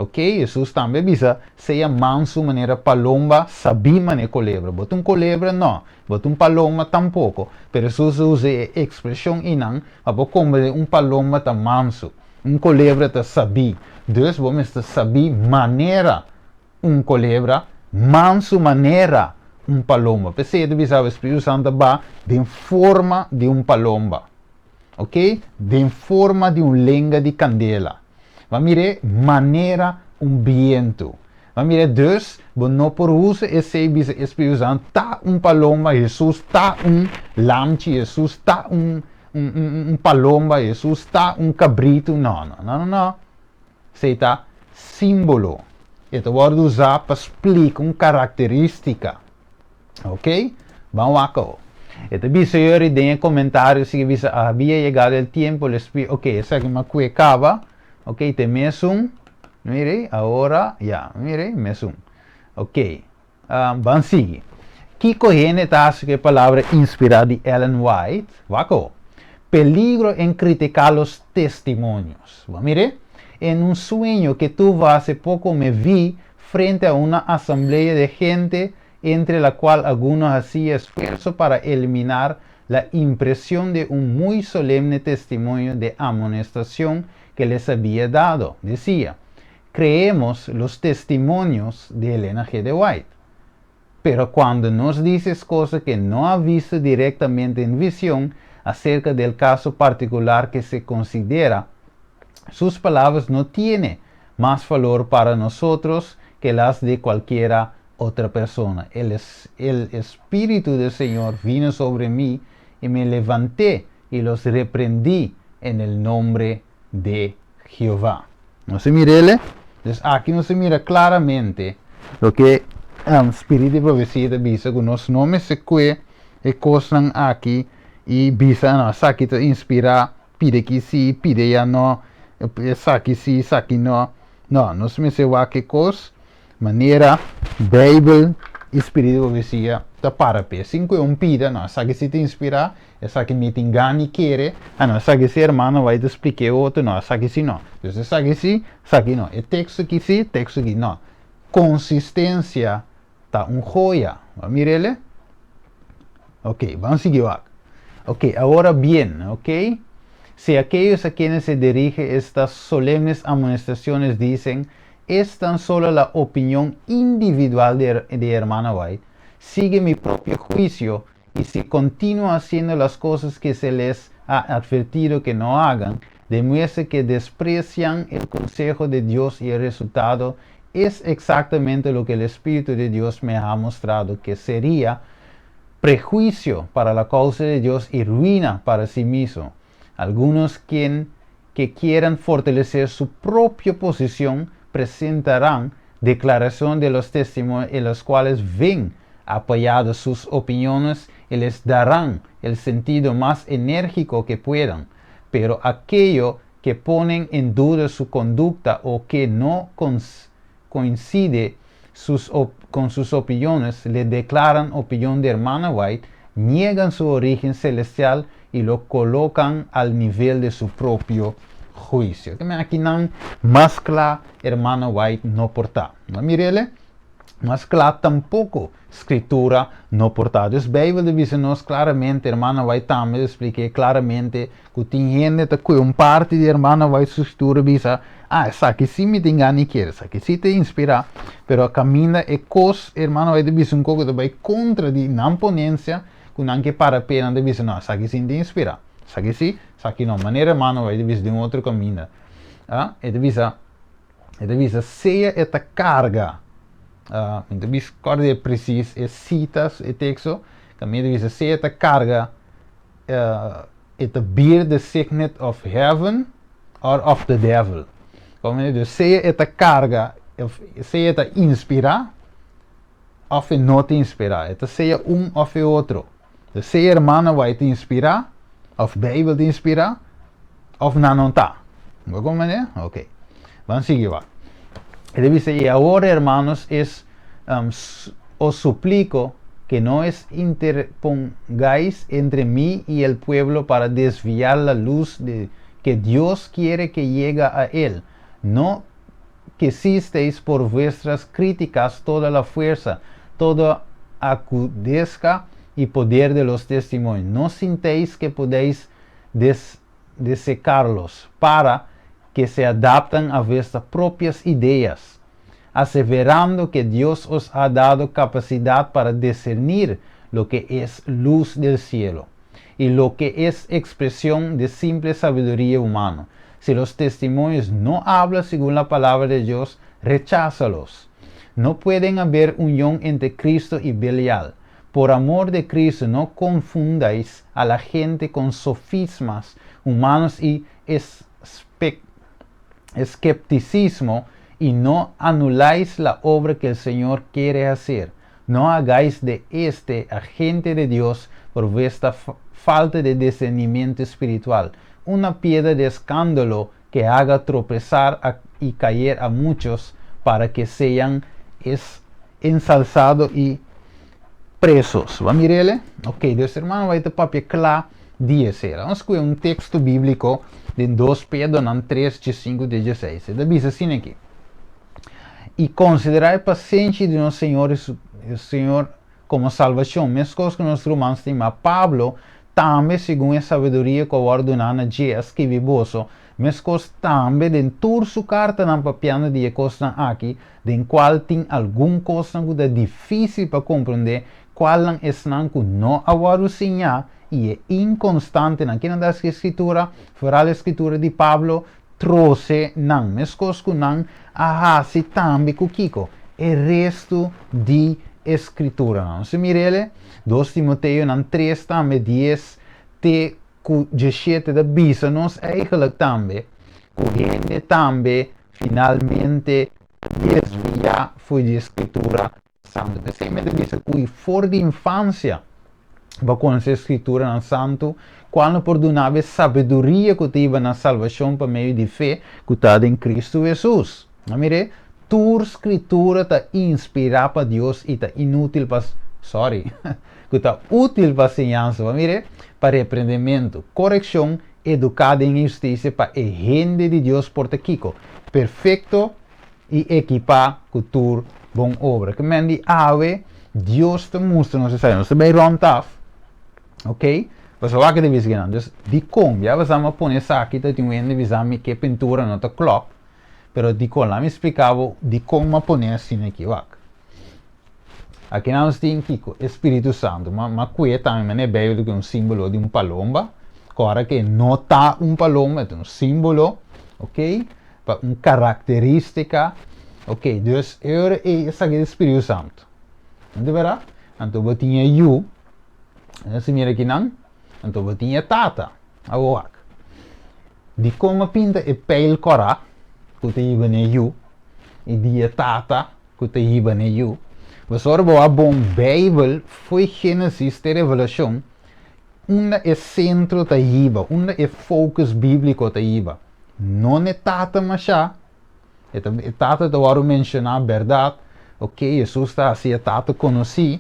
Ok, Hesus tambe a bisa, Sea mansu manera palomba, sabí manera kolebra. Bo ta un kolebra? No. Bo ta un palomba? Tampoko. Pero Hesus a usa e ekspreshon einan pa bo komprendé un palomba ta mansu, un kolebra ta sabí. Dus bo mester sabí manera un kolebra, mansu manera un palomba. P'esei e ta bisa bo Spiritu Santu ta ba den forma di un palomba. Ok, den forma di un lenga di kandela. Bo a mir'é manera un bientu. Bo a mir'é dus, bo no por usa esei bisa e Spiritu Santu ta un palomba, Hesus ta un lamchi, Hesus ta un un palomba, Hesus ta un kabritu. No, no, no, no, no. Esei ta símbolo. E ta wòrdu usá pa splika un karakterístika. Ok, ban wak awo. E ta bisa yori den e komentario sigui bisa habia yegado el tiempo el espi ok esaki mi a kue kaba ok te mesun mire ahora ya mire mesun ok ban sigui kiko hende ta hasi ku e palabra inspirá di Ellen White wak awo peligro en kritiká los testimonios bo mire en un sueño ke tuvo hase poko me vi frente a una asamblea de gente entre la cual algunos hacía esfuerzo para eliminar la impresión de un muy solemne testimonio de amonestación que les había dado. Decía, creemos los testimonios de Elena G. de White. Pero cuando nos dices cosas que no ha visto directamente en visión acerca del caso particular que se considera, sus palabras no tienen más valor para nosotros que las de cualquiera otra persona. El, el Espíritu del Señor vino sobre mí y me levanté y los reprendí en el nombre de Jehová. Nos a mir'el? Dus aki nos a mira klaramente loke Spirit di Profesia ta bisa ku nos no mester kue e kosnan aki i bisa no esaki ta inspirá, pide ki si, pide ya no, esaki si, esaki no. No, nos mester wak e kos manera Beibel i Spirit di Profesia ta para p'e. Sin ku e un pida, no, esaki si ta inspirá, Esaki mi tin gana i kere. Ah no, esaki si hermano bai ta splika e otro, no, esaki si no. Dus esaki si, esaki no. E teksto aki si, teksto aki no. Konsistensia ta un joya. Bo a mira el? Ok, ban sigui wak. Ok, ahora bien, ok, si aquellos a quienes se dirige estas solemnes amonestaciones dicen, es tan solo la opinión individual de, de hermana White, sigue mi propio juicio y si continúan haciendo las cosas que se les ha advertido que no hagan, demuestra que desprecian el consejo de Dios y el resultado es exactamente lo que el Espíritu de Dios me ha mostrado que sería prejuicio para la causa de Dios y ruina para sí mismo. Algunos quien, que quieran fortalecer su propia posición presentarán declaración de los testimonios en los cuales ven apoyadas sus opiniones y les darán el sentido más enérgico que puedan. Pero aquello que ponen en duda su conducta o que no coincide sus con sus opiniones, le declaran opinión de hermana White, niegan su origen celestial y lo colocan al nivel de su propio juicio. Ke men akinan mas kla hermana White no por ta. No mirele? Mas kla tampoko Skritura no por ta. Dus Beibel ta bisa nos klaramente, hermana White tambe ta splik'é klaramente, ku tin hende ta kue un parti di hermana White su skritura bisa, Ah, esaki sí mi tin gana i kier, esaki sí ta inspirá, pero kaminda e kos, hermana White ta bisa un kos ku ta bai kontra di nan ponensia, ku nan ke para p'e, nan ta bisa, No, esaki sí no ta inspirá, esaki sí, esaki no. Manera hermana White ta bisa den un otro kaminda, ah, e ta bisa. E ta bisa sea e ta karga, mi ta bisa kòrda e presis e sita, e teksto, kaminda e ta bisa sea e ta karga, e ta bear the signet of heaven or of the devil. Komo dus sea e ta karga, sea e ta inspirá òf e no ta inspirá. E ta sea un òf e otro. Dus sea hermano wai ta inspirá, òf Beibel ta inspirá, òf nan no ta. Bo komprendé? Ok. Ban sigui wak. E ta bisa, i awor, hermanos, es um, os suplico que no os interpongáis entre mí y el pueblo para desviar la luz de que Dios quiere que llegue a él. No. Quisisteis por vuestras críticas toda la fuerza, toda agudeza y poder de los testimonios. No sintéis que podéis desecarlos para que se adaptan a vuestras propias ideas, aseverando que Dios os ha dado capacidad para discernir lo que es luz del cielo y lo que es expresión de simple sabiduría humana. Si los testimonios no hablan según la palabra de Dios, recházalos. No pueden haber unión entre Cristo y Belial. Por amor de Cristo, no confundáis a la gente con sofismas humanos y escepticismo y no anuláis la obra que el Señor quiere hacer. No hagáis de este agente de Dios por vuestra falta de discernimiento espiritual una piedra de escándalo que haga tropezar y caer a muchos para que sean es ensalzados y presos. Ban mir'é? Ok, dus ruman, bai ta papia kla di esei. Ban skohe un teksto bíbliko di 2 Pedro 3, 5, 16. Ta bisa asina aki. I konsiderá pasenshi di nos Señor, Señor komo salbashon. Meskos ku nos ruman stimá Pablo, tambe segun e sabiduria ku a wòrdu duná na dje, a skirbi boso, meskos tambe den tur su kartanan papiando di e kosnan aki, den kual tin algun kosnan ku ta difísil pa komprondé, kualnan esnan ku no a wòrdu siñá i e inkonstantenan. Kinan ta Skritura? Foral e Skritura di Pablo, trose nan, meskos ku nan a hasi tambe ku kiko? E restu di Skrituranan. Si mir'é, 2 Timoteonan 3 tambe 10 te ku 17 ta bisa nos eigenlijk tambe, ku hende tambe finalmente desviá for di Skritura Santu. P'esei mi ta bisa ku for di infansia bo konosé Skrituranan Santu, kual no por duna bo sabiduria ku ta hiba na salbashon pa medio di fe ku ta den Kristu Hesus. A mir'é, tur Skritura ta inspirá pa Dios i ta inútil pa, sorry, ku ta útil pa siñansa, a mir'é, pa reprendementu, korekshon, eduká den hustisia, pa e hende di Dios por ta kiko? Perfekto i ekipá ku tur bon obra. Ke men di awe, Dios ta mustra nos esei. Nos ta bai rond af, ok? Pasobra wak e ta bisa kinan. Dus, dikon? Ya basá mi a pone esaki ta tin un hende bisa mi ke pintura no ta klòp, pero dikon? Laat mi splika bo dikon mi a pone asina aki, wak. Akinan nos tin kiko? E Spiritu Santu. Ma ma kue tambe manera e Beibel ta ku un símbolo di un palomba, ku ora ke no ta un palomba, e ta un símbolo, ok? Pa un karakterístika, ok. Dus e ora ei esaki ta e Spiritu Santu. No ta bèrdat? Anto bo tin e Yu, nos a mira akinan, anto bo tin e Tata. Awor wak. Dikon a pinta e peil kòrá ku ta hiba na e Yu i di e Tata ku ta hiba na e Yu? Pasobra bo a bon Beibel fo'i Génesis te Revelashon, unda e sentro ta hiba, unda e focus bíbliko ta hiba? No na e Tata mashá, e ta e Tata ta wòrdu menshoná bèrdat, ok, Hesus ta hasi e Tata konosí,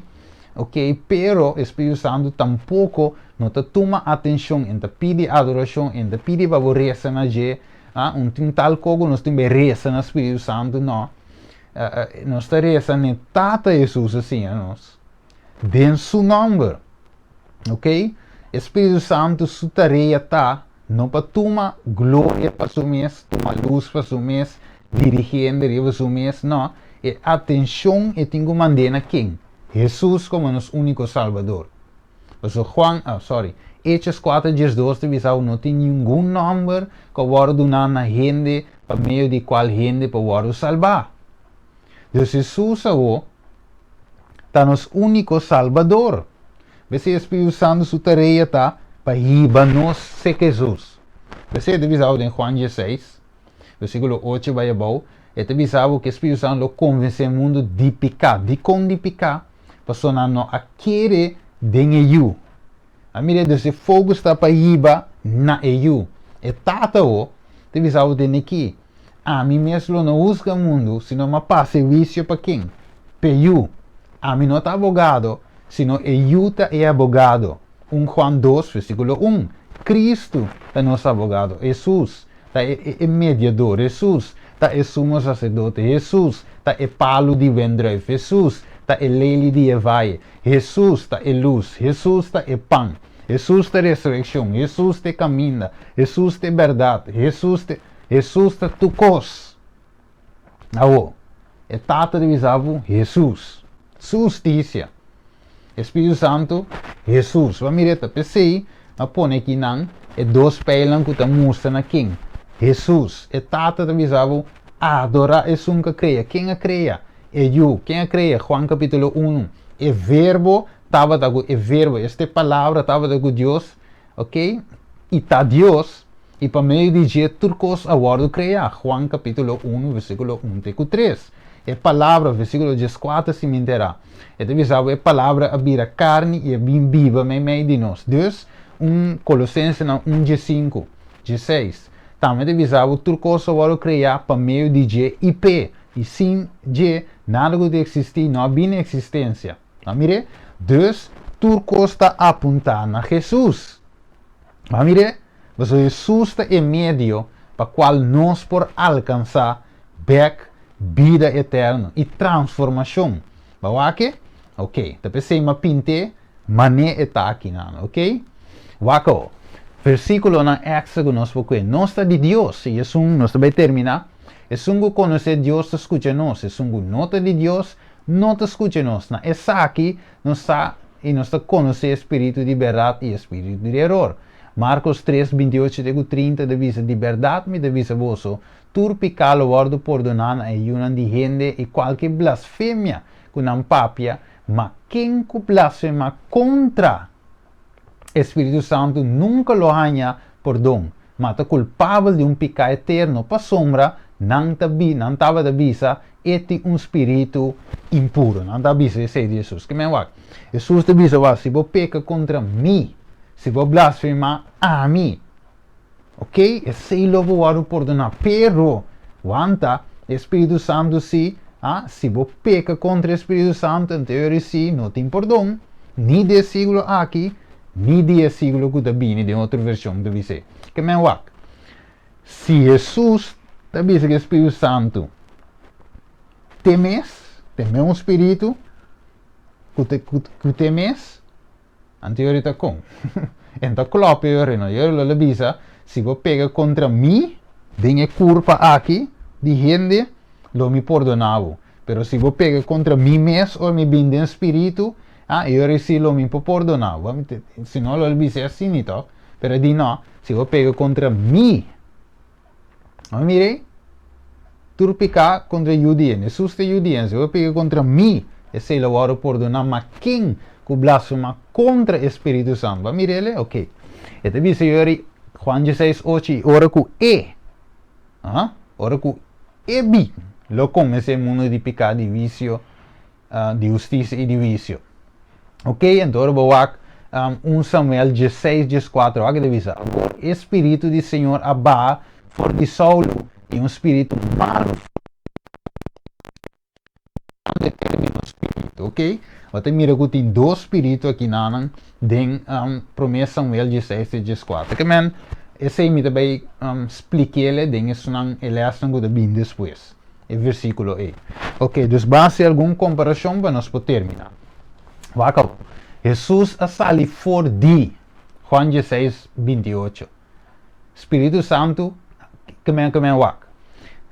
ok, pero e Spiritu Santu tampoko no ta tuma atenshon, e no ta pidi adorashon, e no ta pidi pa bo resa na dje, ah, un tin tal kos ku nos tin bai resa na Spiritu Santu, no. Nos ta resa na e Tata Hesus a siña nos, den su nòmber, ok. E Spiritu Santu su tarea ta no pa tuma gloria pa su mes, tuma lus pa su mes, dirigí hende riba su mes, no. E atenshon e tin ku mand'é na ken? Hesus komo nos úniko Salbador. Pasobra Juan, ah, sorry, Hechos 4, 12 ta bisa ku no tin ningun nòmber ku a wòrdu duná na hende pa medio di kual hende por wòrdu salbá. Dus Hesus awor ta nos úniko Salbador. P'esei e Spiritu Santu su tarea ta pa hiba nos serka Hesus. P'esei e ta bisa bo den Juan 16, versíkulo 8 bai abou, e ta bisa bo ku e Spiritu Santu lo konvensé mundu di piká. Dikon di piká? Pasobra nan no a kere den e Yu. A mira, dus e focus ta pa hiba na e Yu. E Tata awor ta bisa bo den aki, Ami mes lo no husga mundu, sino m'a pasa e huisio pa ken? P'e Yu. Ami no ta abogado, sino e Yu ta e abogado. 1 Juan 2, versíkulo 1. Kristu ta nos abogado, Hesus. ta e mediador, Hesus ta e sumo saserdote, Hesus ta e palu di wendrùif, Hesus ta e leli di e vaye, Hesus ta e lus, Hesus ta e pan, Hesus ta resurekshon, Hesus ta e kaminda, Hesus ta e bèrdat, Hesus ta Hesus ta tur kos. Awo, e Tata ta bisa bo, Hesus, Su hustisia, e Spiritu Santu, Hesus. Bo mira, ta p'esei a pone akinan e dos pijlnan ku ta mustra na ken? Hesus. E Tata ta bisa bo, adorá esun ku a krea. Ken a krea? E Yu. Ken a krea? Juan kapítulo unu. E Verbo tabata ku, e Verbo, esta e Palabra tabata ku Dios, ok, i ta Dios, i pa medio di dje tur kos a wòrdu kreá, Juan kapítulo unu versíkulo un te ku tres. E Palabra, versíkulo dieskuater si mi enterá, e ta bisa bo e Palabra a bira karni i a bin biba meimei di nos. Dus, un Kolosensenan un diesinku, diesseis, tambe ta bisa bo tur kos a wòrdu kreá pa medio di dje i p'e, i sin dje nada ku ta eksistí no a bini eksistensia. Nan mir'é? Dus, tur kos ta apuntá na Hesus. Nan mir'é? Pasobra Hesus ta e medio pa kual nos por alkansá bèk bida eterno i transformashon. Bo wak e? Oké, ta p'esei mi a pint'é man'é e ta akinan, oké? Wak awor. Versíkulonan èkstra ku nos por kue. Nos ta di Dios, i esun, nos ta bai terminá, esun ku konosé Dios ta skucha nos, esun ku no ta di Dios no ta skucha nos. Na esaki nos sa i nos ta konosé e spiritu di bèrdat i e spiritu di eror. Markos tres, 28 te ku 30 ta bisa, Di bèrdat mi ta bisa boso, tur piká lo wòrdu pordoná na e yunan di hende i kualke blasfemia ku nan papia, ma ken ku blasfemá kontra e Spiritu Santu nunka lo haña pordon, ma ta kulpabel di un piká eterno, pasobra nan ta bi, nan tabata bisa, E tin un spiritu impuro. Nan ta bisa esei di Hesus. Ke men wak? Hesus ta bisa wak, si bo peka kontra mi, si bo blasfemá ami, ok, esei lo bo wòrdu pordoná. Pero, wanta, e Spiritu Santu si, ah, si bo peka kontra e Spiritu Santu, anto e ora si no tin pordon, ni di e siglo aki, ni di e siglo ku ta bini, den otro vershon ta bis'é. Ke men wak? Si Hesus ta bisa ku e Spiritu Santu t'e mes, t'e mesun spiritu ku te ku t'e mes, anto yori ta kon? E no ta klòp e yori no, yori lo lo bisa, si bo pega kontra mi den e kurpa aki di hende, lo mi pordoná bo, pero si bo pega kontra mi mes ora mi bin den spiritu, ah, e yori si lo mi por pordoná bo. Si no lo lo bisa asina tòg. Pero e di no, si bo pega kontra mi, Bo mira ei? Tur piká kontra e yu di hende. Hesus ta e yu di hende. Si bo pega kontra mi, esei lo wòrdu pordoná. Ma ken ku blasfemá kontra e Spiritu Santu? Bo mira el? Oké. E ta bisa yori Juan dieseis ocho, i ora ku e, aha, ora ku e bin, lo konvensé e mundu di piká, di wisio, di hustisia i di huisio. Ok, anto ora bo wak 1 Samuel 16, 14, wak e ta bisa, Awor e spiritu di Señor a baha for di Saulo, i un spiritu malu usando e término spiritu, ok? Bo ta mira ku tin dos spiritu akinanan den 1 Samuel 16 te 14. Ke men, esei mi ta bai splik'é den esunnan e lèsnan ku ta bini despues. E versíkulo ei. Ok, dus ban hasi algun komparashon pa nos por terminá. Wak awor. Hesus a sali for di, Juan dieseis, 28. Spiritu Santu, ke men ke men wak.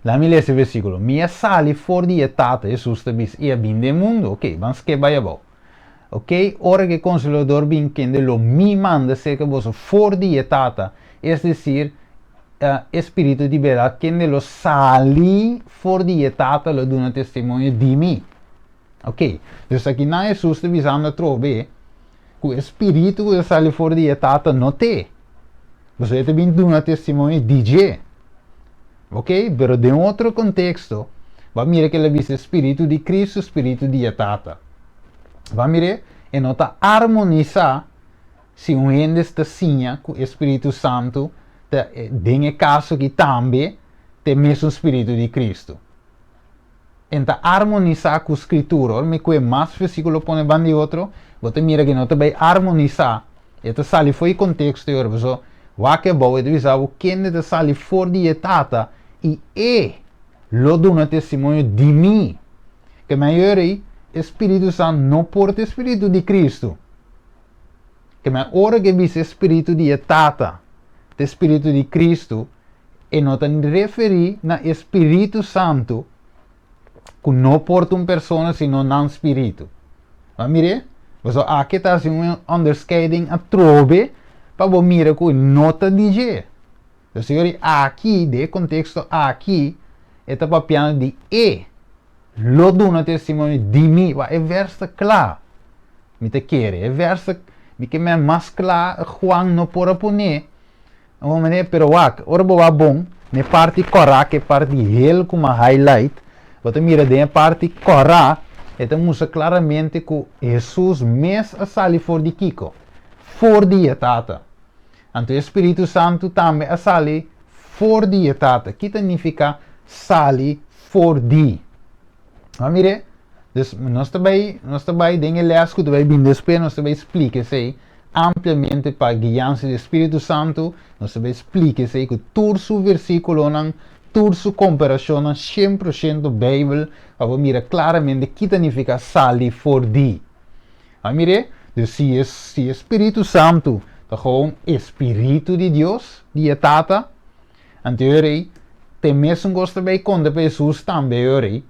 Laat mi lesa e versíkulo. Mi a sali for di e Tata, Hesus ta bisa, i a bin den mundu. Ok, ban skep bai abou. Ok, ora ku e Konsolador bin, kende lo mi manda serka boso for di e Tata, es desir, e Spiritu di bèrdat, kende lo sali for di e Tata, lo duna testimonio di mi. Ok, dus akinan Hesus ta bisando atrobe ku e Spiritu ku ta sali for di e Tata no t'e, pasobra e ta bin duna testimonio di dje. Ok, pero den otro konteksto, bo a mira ku el a bisa e Spiritu di Kristu, Spiritu di e Tata. Bo a mir'é? E no ta armonisá si un hende ta siña ku e Spiritu Santu ta, den e kaso aki tambe, ta e mesun Spiritu di Kristu. E no ta armonisá ku Skritura. Ora mi kue mas versíkulo pone banda di otro, bo ta mira ku e no ta bai armonisá. E ta sali for di konteksto e ora. Pasobra Wak abou, e ta bisa bo kende ta sali for di e Tata i e lo duna testimonio di mi. Ke men ei, e Spiritu Santu no por ta e Spiritu di Kristu. Ke men ora ku e bisa e Spiritu di e Tata, ta e Spiritu di Kristu, e no ta referí na e Spiritu Santu ku no por ta un persona sino nan spiritu. Ma mire, boso aki ta hasi un onderscheiding atrobe pa bo mira ku no ta di dje. Dus yori aki, den e konteksto aki, e ta papiando di e lo duna testimonio di mi. Wak, e vers ta kla. Mi ta kere. E vers ta, mi ke men mas kla Juan no por a pone. Un manera, pero wak, ora bo wak bon, na e parti kòrá ku e parti hel ku ma highlight, bo ta mira den e parti kòrá, e ta mustra klaramente ku Hesus mes a sali for di kiko? For di e Tata. Anto e Spiritu Santu tambe a sali for di e Tata. Ki ta nifiká sali for di? Bo a mir'é? Dus nos ta bai, nos ta bai den e lès ku ta bai bini despues, nos ta bai splika esei ampliamente pa guiansa di e Spiritu Santu, nos ta bai splika esei ku tur su versíkulonan, tur su komparashonnan 100% Beibel, pa bo mira klaramente ki ta nifiká sali for di. A mir'é? Dus si e si e Spiritu Santu ta gewoon e Spiritu di Dios, di e Tata, anto e rei ta e mesun kos ta bai konta pa Hesus tambe e rei,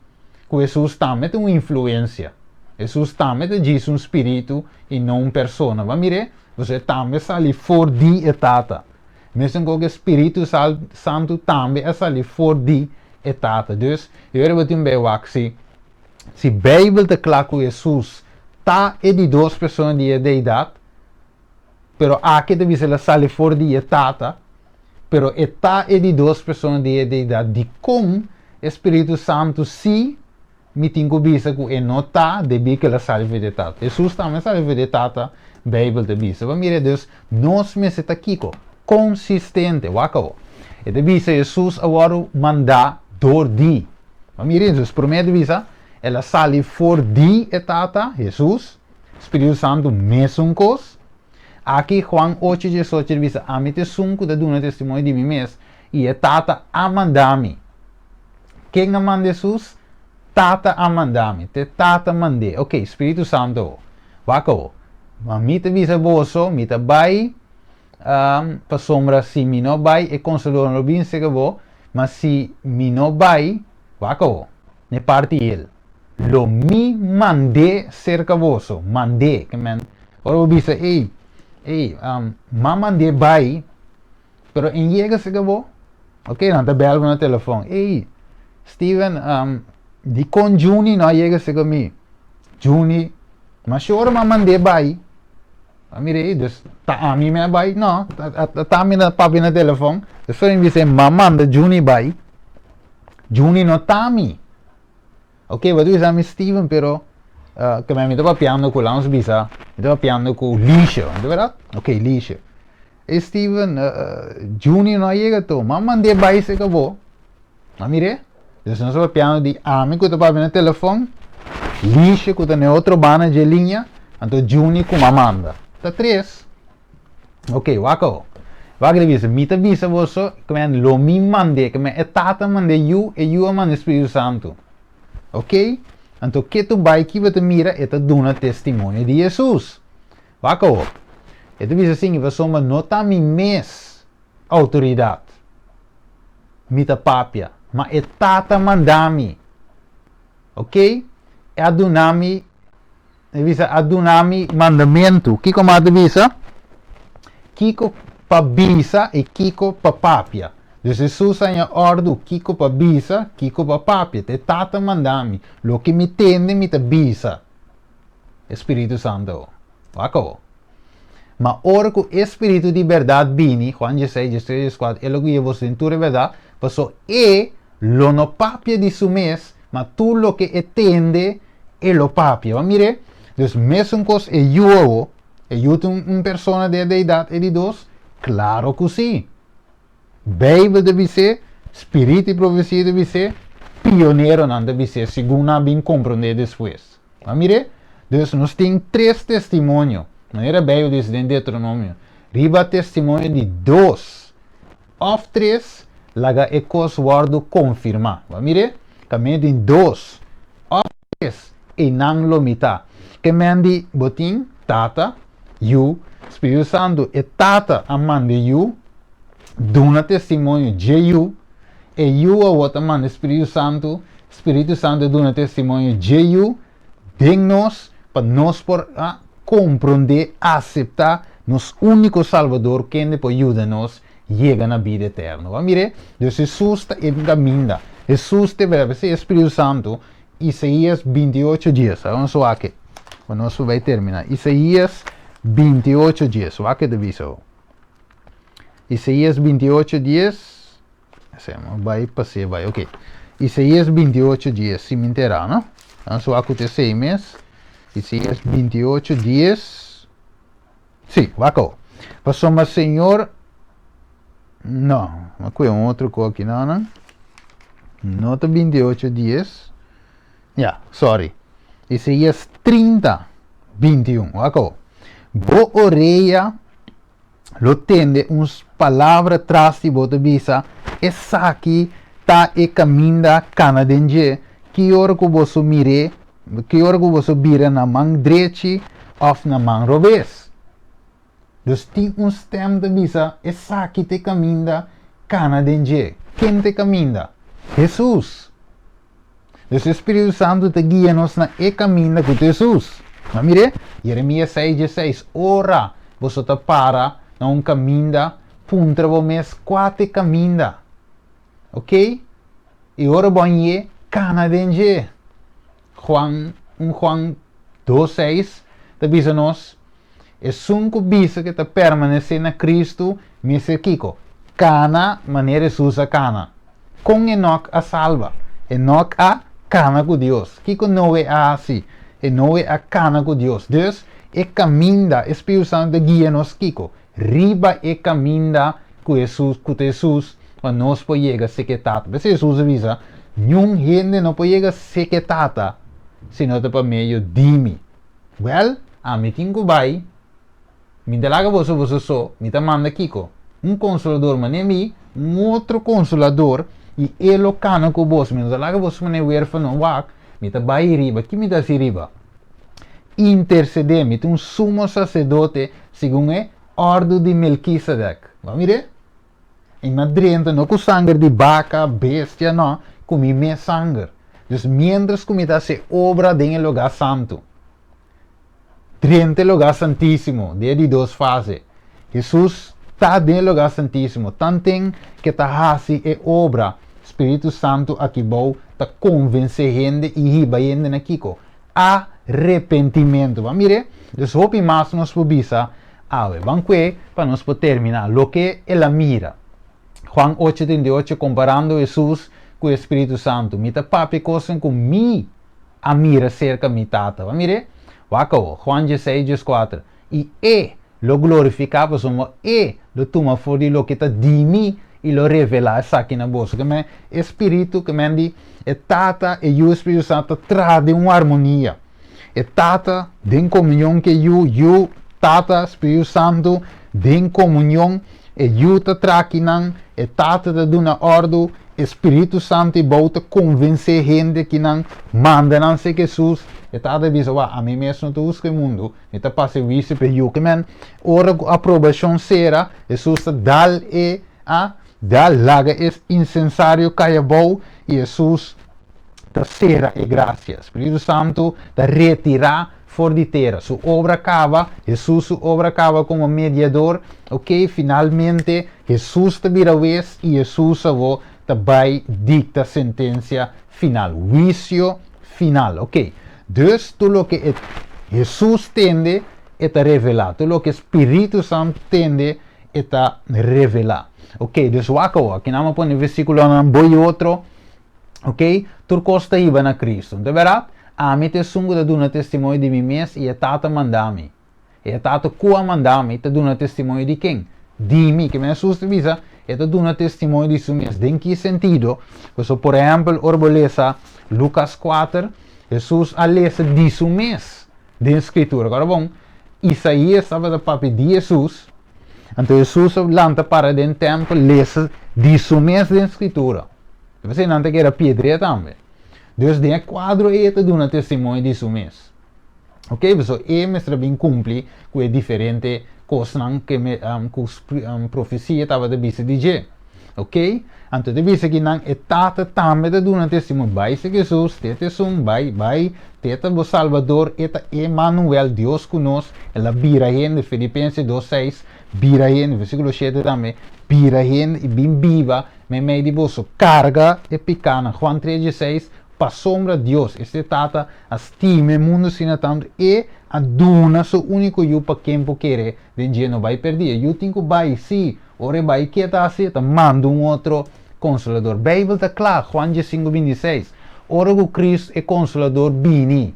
ku Hesus tambe ta un influensia. Hesus tambe ta djis un spiritu i no un persona. Bo a mir'é? Pasobra e tambe sali for di e Tata. Mesun kos ku e Spiritu Santu tambe a sali for di e Tata. Dus, e ora bo tin bai wak si si Beibel ta kla ku Hesus ta e di dos persona di e Deidat, pero aki ta bisa el a sali for di e Tata, pero e ta e di dos persona di e Deidat, dikon e Spiritu Santu si mi tin ku bisa ku e no ta debí ku el a sali for di e Tata? Hesus tambe a sali for di e Tata, Beibel ta bisa. Bo mira, dus nos mester ta kiko? Konsistente. Wak awor. E ta bisa Hesus a wòrdu mandá dor di. Bo mira, dus promé ta bisa el a sali for di e Tata, Hesus. Spiritu Santu mesun kos. Aki Juan ocho diesocho ta bisa, Ami ta esun ku ta duna testimonio di mi mes, i e Tata a manda mi. Ken a manda Hesus? Tata a manda mi. Ta e Tata mand'é. Ok, Spiritu Santu awor. Wak awor. Ma mi ta bisa boso, mi ta bai, pasobra si mi no bai, e Konsolador no lo bin serka bo, ma si mi no bai, wak awor, n'e parti el. Lo mi mand'é serka boso. Mand'é, ke men, ora bo bisa, ey, ey, m'a mand'é bai, pero en yega serka bo. Ok, nan ta bèl bo na telefòn, ey, Steven, dikon Juni no a yega serka mi? Juni, masha ora m'a mand'é bai. A mira ey, dus ta ami mi a bai? No, ta ami ta papia na telefòn. Dus mi bisa, m'a manda Juni bai. Juni no ta mi. Ok, bo ta bisa mi Steven, pero ke mi ta papiando ku, lanos bisa, mi ta papiando ku Lisha, no ta berdad? Ok, Lisha. Ey Steven, Juni no a yega to, m'a mand'é bai serka bo. A mir'é? Dus nos ta papiando di ami ku ta papia na telefon, Lisha ku ta na e otro banda dje liña, anto Juni ku m'a manda. Ta tres. Ok, wak awo. Wak di bisa, mi ta bisa boso, ku men lo mi mand'é, ku men e Tata mand'é Yu, e Yu a manda e Spiritu Santu. Ok? Anto ke tu bai ki bo ta mira, e ta duna testimonio di Hesus. Wak awo. E ta bisa asin, pasobra no ta mi mes outoridat mi ta papia, ma e Tata manda mi. Ok? E a duna mi. E bisa, A duna mi mandamentu. Kiko mas ta bisa? Kiko pa bisa i kiko pa papia. Dus Hesus a haña òrdu kiko pa bisa, kiko pa papia. Ta e Tata manda mi. Loke mi tende mi ta bisa. E Spiritu Santu awor. Wak awor. Ma ora ku e Spiritu di bèrdat bini, Juan dieseis, diestres, dieskuater, e lo guia boso den tur e bèrdat, paso e lo no papia di su mes, ma tur loke e tende, e lo papia. Bo a mir'é? Dus mesun kos e yu awo, e yu ta un persona di e deidat e di dos? Klaro ku si. Beibel ta bis'é, spiritu di profesia ta bis'é, pioneronan ta bis'é, segun nan a bin komprondé despues. Bo a mir'é? Dus nos tin tres testimonio, manera Beibel bisa den Deuteronomio. Riba testimonio di dos òf tres, laga e kos wòrdu konfirmá. Bo a mir'é? Kaminda tin dos òf tres, einan lo mi ta. Ke men di bo tin Tata, Yu, Spiritu Santu. E Tata a manda e Yu duna testimonio dje Yu. E Yu awor ta manda e Spiritu Santu, Spiritu Santu a duna testimonio dje Yu den nos pa nos por a komprondé, aseptá nos úniko Salbador kende por yuda nos yega na bida eterno. Bo a mir'é? Dus Hesus ta e kaminda. Hesus ta e bèrdat. P'esei e Spiritu Santu, Isaías 28 dies. Awor nos wak-e pa nos por bai terminá. Isaías 28 dies. Wak ke ta bisa awor. Isaías 28 dies. Hacemos bai pasé bai. Ok. Isaías 28 dies. Si mi entera, no? Nos wak ku te sei mes. Isaías 28 dies. Sí, wak awor. Pasobra Señor. No, mi a kue un otro ko aki no nan. No ta 28 dies. Ya, sorry. Isaías 30, 21. Wak awor. Bo orea lo tende un palabra tras di bo ta bisa, Esaki ta e kaminda, kana den dje. Ki ora ku boso mir'é, ki ora ku boso bira na man drechi òf na man robes. Dus tin un stèm ta bisa, Esaki ta e kaminda, kana den dje. Ken ta e kaminda? Hesus! Dus e Spiritu Santu ta guia nos na e kaminda ku ta Hesus. Ma mir'é, Jeremias 6, 16, Ora boso ta para na un kaminda, puntra bo mes kua ta e kaminda. Ok? I ora bo a ñe, kana den dje. Juan, 1 Juan 2, 6 ta bisa nos, Esun ku bisa ku e ta permanesé na Kristu mester kiko? Kana manera Hesus a kana. Kon Enòk a salba? Enòk a kana ku Dios. Kiko Noe a hasi? E Noe a kana ku Dios. Dus, e kaminda, e Spiritu Santu ta guia nos kiko? Riba e kaminda ku Hesus, ku ta Hesus, pa nos por yega seke e Tata. P'esei Hesus a bisa, Niun hende no por yega seke e Tata si no ta pa medio di mi. Wèl, ami tin ku bai. Mi ta laga boso boso so, mi ta manda kiko? Un konsolador manera mi, un otro konsolador, i e lo kana ku boso. Mi no ta laga boso manera wérfano. Wak, mi ta bai riba. Ki mi ta hasi riba? Intersedé. Mi ta un sumo saserdote segun e òrdu di Melkisedek. Bo a mir'é? I mi a drenta no ku sanger di baka, bestia, no, ku mi mes sanger. Dus miéntras ku mi ta hasi obra den e lugá santu, drenta e lugá santísimo, den e di dos fase, Hesus ta den e lugá santísimo, tanten ku e ta hasi e obra, Spiritu Santu aki bou ta konvensé hende i hiba hende na kiko? Arepentimentu. Bo a mir'é? Dus hopi mas nos por bisa Awe, ban kue pa nos por terminá loke el a mira. Juan ocho 38 komparando Hesus ku e Spiritu Santu, Mi ta papia kosnan ku mi a mira serka mi Tata. Bo a mir'é? Wak awo, Juan dieseis 14, I E lo glorifiká pasobra E lo tuma for di loke ta di mi i lo revelá esaki na boso. Ke men e Spiritu, ke men di e Tata, e Yu, e Spiritu Santu ta traha den un armonia. E Tata den komunion ku e Yu, Yu, Tata, Spiritu Santu den komunion, e Yu ta traha kinan, e Tata ta duna òrdu, e Spiritu Santu i bou ta konvensé hende kinan, manda nan serka Hesus, e Tata ta bisa, Wak, ami mes no ta husga e mundu, mi ta pasa e huisio pa e Yu. Ke men, ora ku aprobashon sera, Hesus ta dal e a dal laga e insensario kai abou i Hesus ta sera e grasia. Spiritu Santu ta retirá for di tera. Su obra kaba, Hesus su obra kaba komo mediador. Ok, finalmente Hesus ta bira wes i Hesus awor ta bai dikta sentensia final, huisio final. Ok, dus tur loke e Hesus tende e ta revelá, tur loke Spiritu Santu tende e ta revelá. Ok, dus wak awor, aki nan a pone versíkulonan bo i otro. Ok, tur kos ta hiba na Kristu. Nta bèrdat? Ami ta esun ku ta duna testimonio di mi mes i e Tata manda mi. I e Tata ku a manda mi ta duna testimonio di ken? Di mi. Kimen Hesus ta bisa? E ta duna testimonio di su mes. Den ki sentido? Pasobra, por ehèmpel, ora bo lesa Lukas kuater, Hesus a lesa di su mes den Skritura. Kòrda bon, Isaías tabata papia di Hesus. Anto Hesus a lanta para den tèmpel lesa di su mes den Skritura. P'esei nan ta kere piedr'é tambe. Dus den e kuadro ei e ta duna testimonio di su mes. Ok, pasobra e mester a bin kumpli ku e diferente kosnan ku ku profesia tabata bisa di dje. Ok, anto ta bisa ki nan e Tata tambe ta duna testimonio, bai si Hesus, te ta esun, bai, bai, te ta bo Salbador, e ta Emanuel, Dios ku nos, el a bira hende, Filipenses 2:6, bira hende, versíkulo 7 tambe, bira hende i bin biba meimei di boso, karga e pikánan, Juan 3:16, Pasobra Dios, este Tata, a stima e mundu asina tantu, E a duna Su úniko Yu pa ken por kere den dje no bai pèrdí. E Yu tin ku bai, sí, ora e bai, ke ta hasi? E ta manda un otro Konsolador. Beibel ta kla, Juan diesinku 26, Ora ku Kristu, e Konsolador, bini,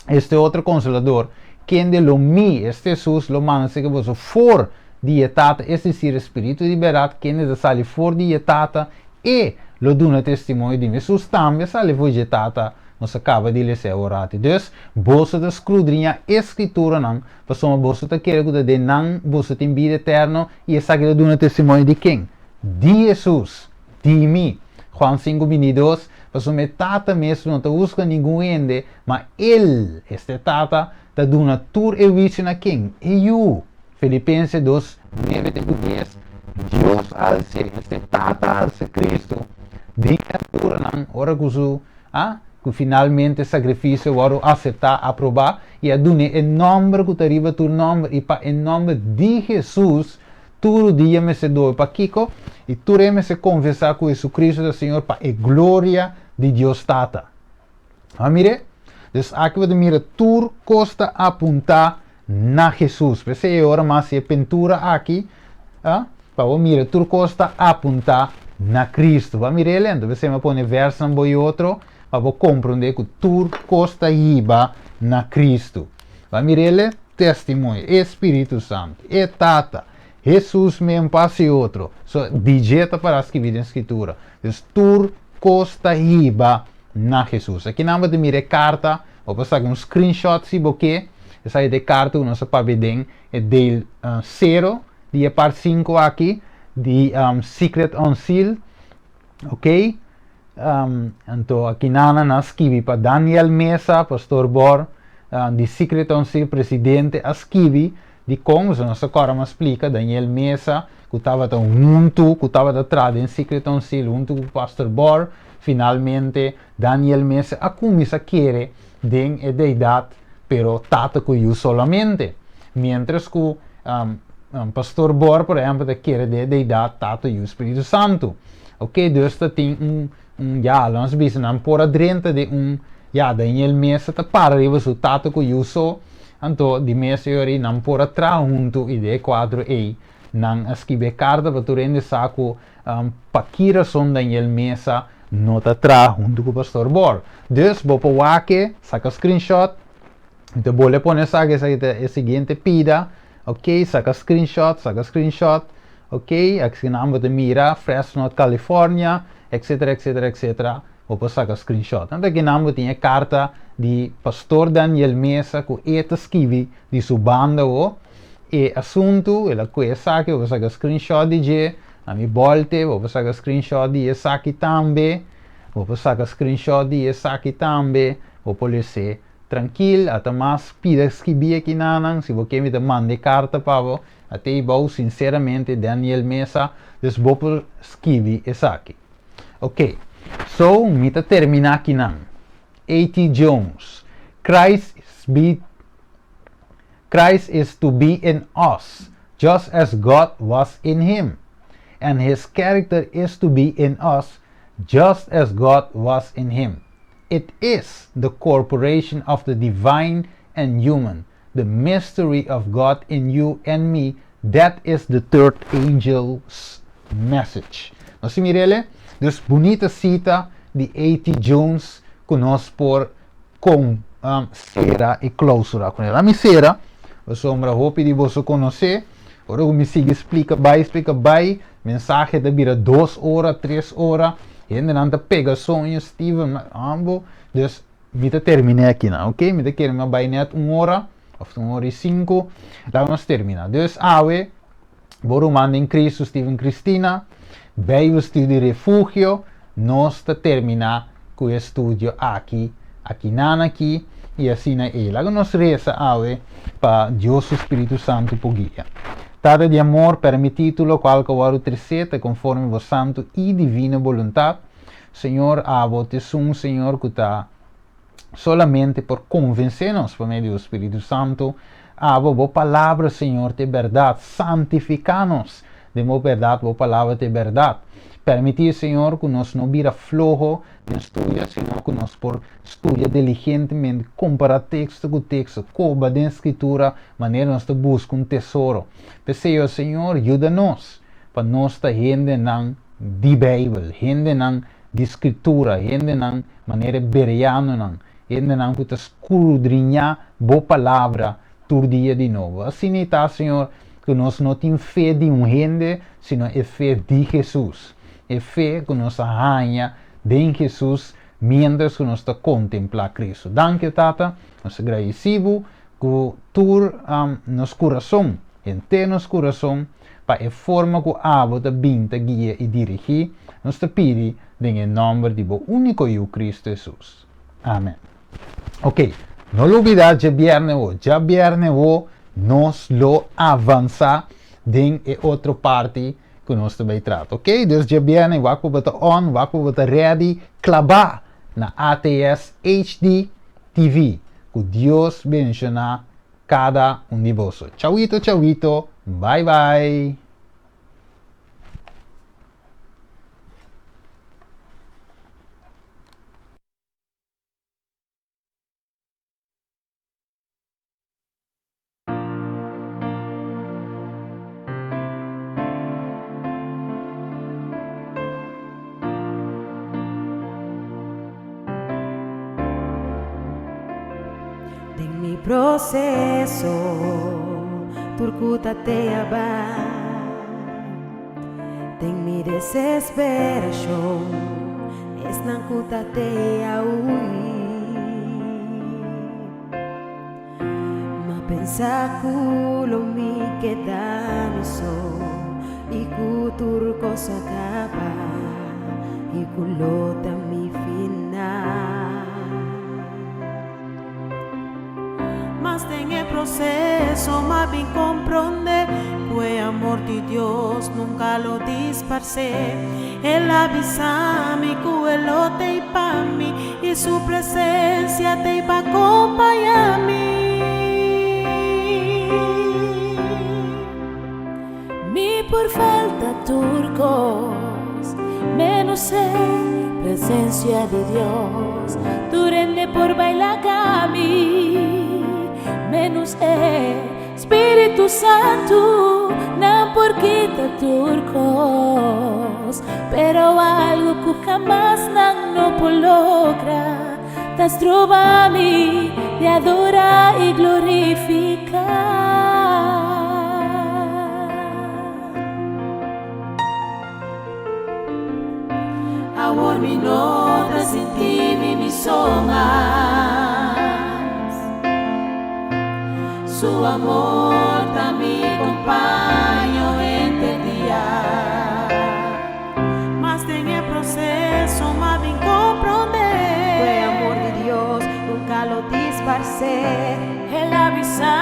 este otro Konsolador, kende lo Mi, este Hesus, lo manda serka boso for di e Tata, es desir, e Spiritu di bèrdat, kende ta sali for di e Tata, E lo duna testimonio di mi. Hesus tambe a sali for dje Tata, nos a kaba di lesa e orati. Dus, boso ta skrudriñá e Skrituranan, pasobra boso ta kere ku ta den nan boso tin bida eterno, i esaki ta duna testimonio di ken? Di Hesus, di mi. Juan 5, 22, Pasobra e Tata mes no ta husga ningun hende, ma El, esta e Tata, ta duna tur e huisio na ken? E Yu. Filipense 2, 9 te ku 10, Dios a als'é, mester Tata a alsa Kristu den e alturanan ora ku su, a, ku finalmente sakrifisio wòrdu aseptá, aprobá, i a dun'é e nòmber ku ta riba tur nòmber, i pa e nòmber di Hesus tur rudia mester dobe. Pakiko? I tur e mester konfesá ku Hesukristu ta Señor pa e gloria di Dios Tata. A mir'é? Dus aki bo ta mira tur kos ta apuntá na Hesus. P'esei e ora mas e pintura aki, a, pa bo mira tur kos ta apuntá na Kristu. Bo a mir'é lento? P'esei mi a pone vèrsnan bo i otro pa bo komprondé ku tur kos ta hiba na Kristu. Bo a mir'é le? Testimonio, e Spiritu Santu, e Tata, Hesus men pa hasi otro. So, di dje ta pará skibí den Skritura. Dus tur kos ta hiba na Hesus. Akinan bo ta mira e karta, bo por saka un screenshot si bo ke. Esaki ta e karta ku nos a papia den e deel sero di e part sinku aki di Secret Unsealed. Ok. Anto akinan nan a skibi pa Daniel Mesa, Pastor Bor di Secret Unsealed, presidente a skibi dikon, pasobra nos ta kòrda mi a splika Daniel Mesa ku tabata huntu, ku tabata traha den Secret Unsealed huntu ku Pastor Bor. Finalmente, Daniel mes a kuminsá kere den e Deidat, pero Tata ku Yu solamente. Miéntras ku Pastor Bor, por ehèmpel, ta kere den e Deidat Tata, Yu, Spiritu Santu. Oke, dus ta tin un, un, ya, lo nos bisa nan por a drenta den un, ya, Daniel mes ta para riba su Tata ku Yu so, anto di mes e ora ei nan por a traha huntu i den e kuadro ei nan a skibi e karta pa tur hende sa ku Pa ki rason Daniel Mesa no ta traha huntu ku Pastor Bor? Dus bo por wak e, saka screenshot, mi ta bole pone esaki, esaki ta e siguiente pida, ok, saka screenshot, saka screenshot, ok, asina bo ta mira Fresno, California, etcetera, etcetera, etcetera, bo por saka screenshot. Anto akinan bo tin e karta di Pastor Daniel Mesa ku e ta skibi di su banda awo. E asuntu, el a kue esaki, bo por saka screenshot di dje, na mi bolte, bo por saka screenshot di esaki tambe, bo por saka screenshot di esaki tambe, bo por les'é trankil, ata mas pida skibí aki nanan, si bo ke mi ta manda e karta pa bo, a te ibou, sinseramente, Daniel Mesa, dus bo por skibi esaki. Ok, so mi ta terminá akinan. A.T. Jones, Christ be. Christ is to be in us, just as God was in him. And his character is to be in us, just as God was in him. It is the corporation of the divine and human, the mystery of God in you and me. That is the third angel's message. Nos mir'é? Dus bunita sita di A.T. Jones ku nos por kon sera e klousura ku el. Mi sera, pasobra hopi di boso konosé, ora ku mi sigui splika bai, splika bai, mensahe ta bira 2 ora, 3 ora, hendenan ta pega soño, Steven, ambo, dus mi ta terminá akinan, ok? Mi ta kere mi bai net un ora, òf 1 ora i 5, laga nos terminá. Dus awe, Bo ruman den Cristo Steven Cristina, Bijbelstudie Refugio, nos ta terminá ku e studio aki, akinan aki, i asina ei. Laga nos resa awe pa Dios su Spiritu Santu por guia. Tata di amor, permití tur lokual ku a wòrdu tresé ta konforme bo santu i divino boluntat. Señor, abo ta esun, Señor, ku ta solamente por konvensé nos pa medio di bo Spiritu Santu. Abo, bo Palabra, Señor, ta e bèrdat. Santifiká nos den bo bèrdat, bo Palabra ta e bèrdat. Permití, Señor, ku nos no bira floho den studia, sino ku nos por studia diligentemente, kompará teksto ku teksto, koba den Skritura manera nos ta buska un tesoro. P'esei, o Señor, yuda nos pa nos ta hendenan di Beibel, hendenan di Skritura, hendenan manera e bereanonan, hendenan ku ta skrudriñá Bo Palabra tur dia di nobo. Asina i ta, Señor, ku nos no tin fe di un hende, sino e fe di Hesus, e fe ku nos a haña den Hesus miéntras ku nos ta kontemplá Kristu. Danki, o Tata, nos ta gradisí Bo ku tur nos kurason, henter nos kurason, pa e forma ku Abo ta bin ta guia i dirigí, nos ta pidi den e nòmber di Bo úniko Yu Kristu Hesus. Amen. Ok, no lubidá djabièrnè wo, djabièrnè wo nos lo avansá den e otro parti ku nos ta bai trata. Ok, dus djabièrnè wak ku bo ta on, wak ku bo ta ready, klabá na ATS HD TV. Ku Dios benshoná kada un di boso. Chawito chawito, bai bai! Den mi proceso tur cu ta te a bai Den mi desesperacion esnan cu ta te a hui Ma pensa cu lo mi keda mi so y cu tur cos a caba y cu lo ta mi final. Mas den e proceso m'a bin comprende cu e amor di Dios nunca lo disparce. El a bisa mi cu e lo t'ey pa mi y su presencia t'ey pa compaña mi. Mi por falta tur cos, menos e presencia di Dios. Tur hende por baila cami, menos e Spiritu Santu. Nan por kita tur cos, pero algo cu hamas nan no por logra, ta stroba mi di adora y glorifica. Awor mi no ta sinti mi mi so mas. Su amor ta mi compaño henter dia. Mas den e proceso m'a bin comprende. Cu e amor di Dios nunca lo disparce. El a bisa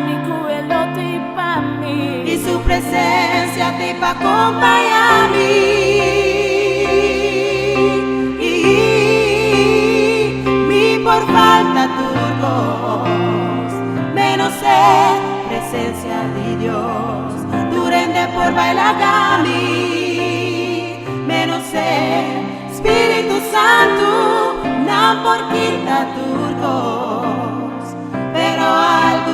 mi cu e lo t'ey pa mi. Y su presencia t'ey pa compaña mi. Mi por falta tur cos, menos e presencia di Dios. Tur hende por bai laga mi, menos e Spiritu Santu. Nan por kita tur cos, pero algo.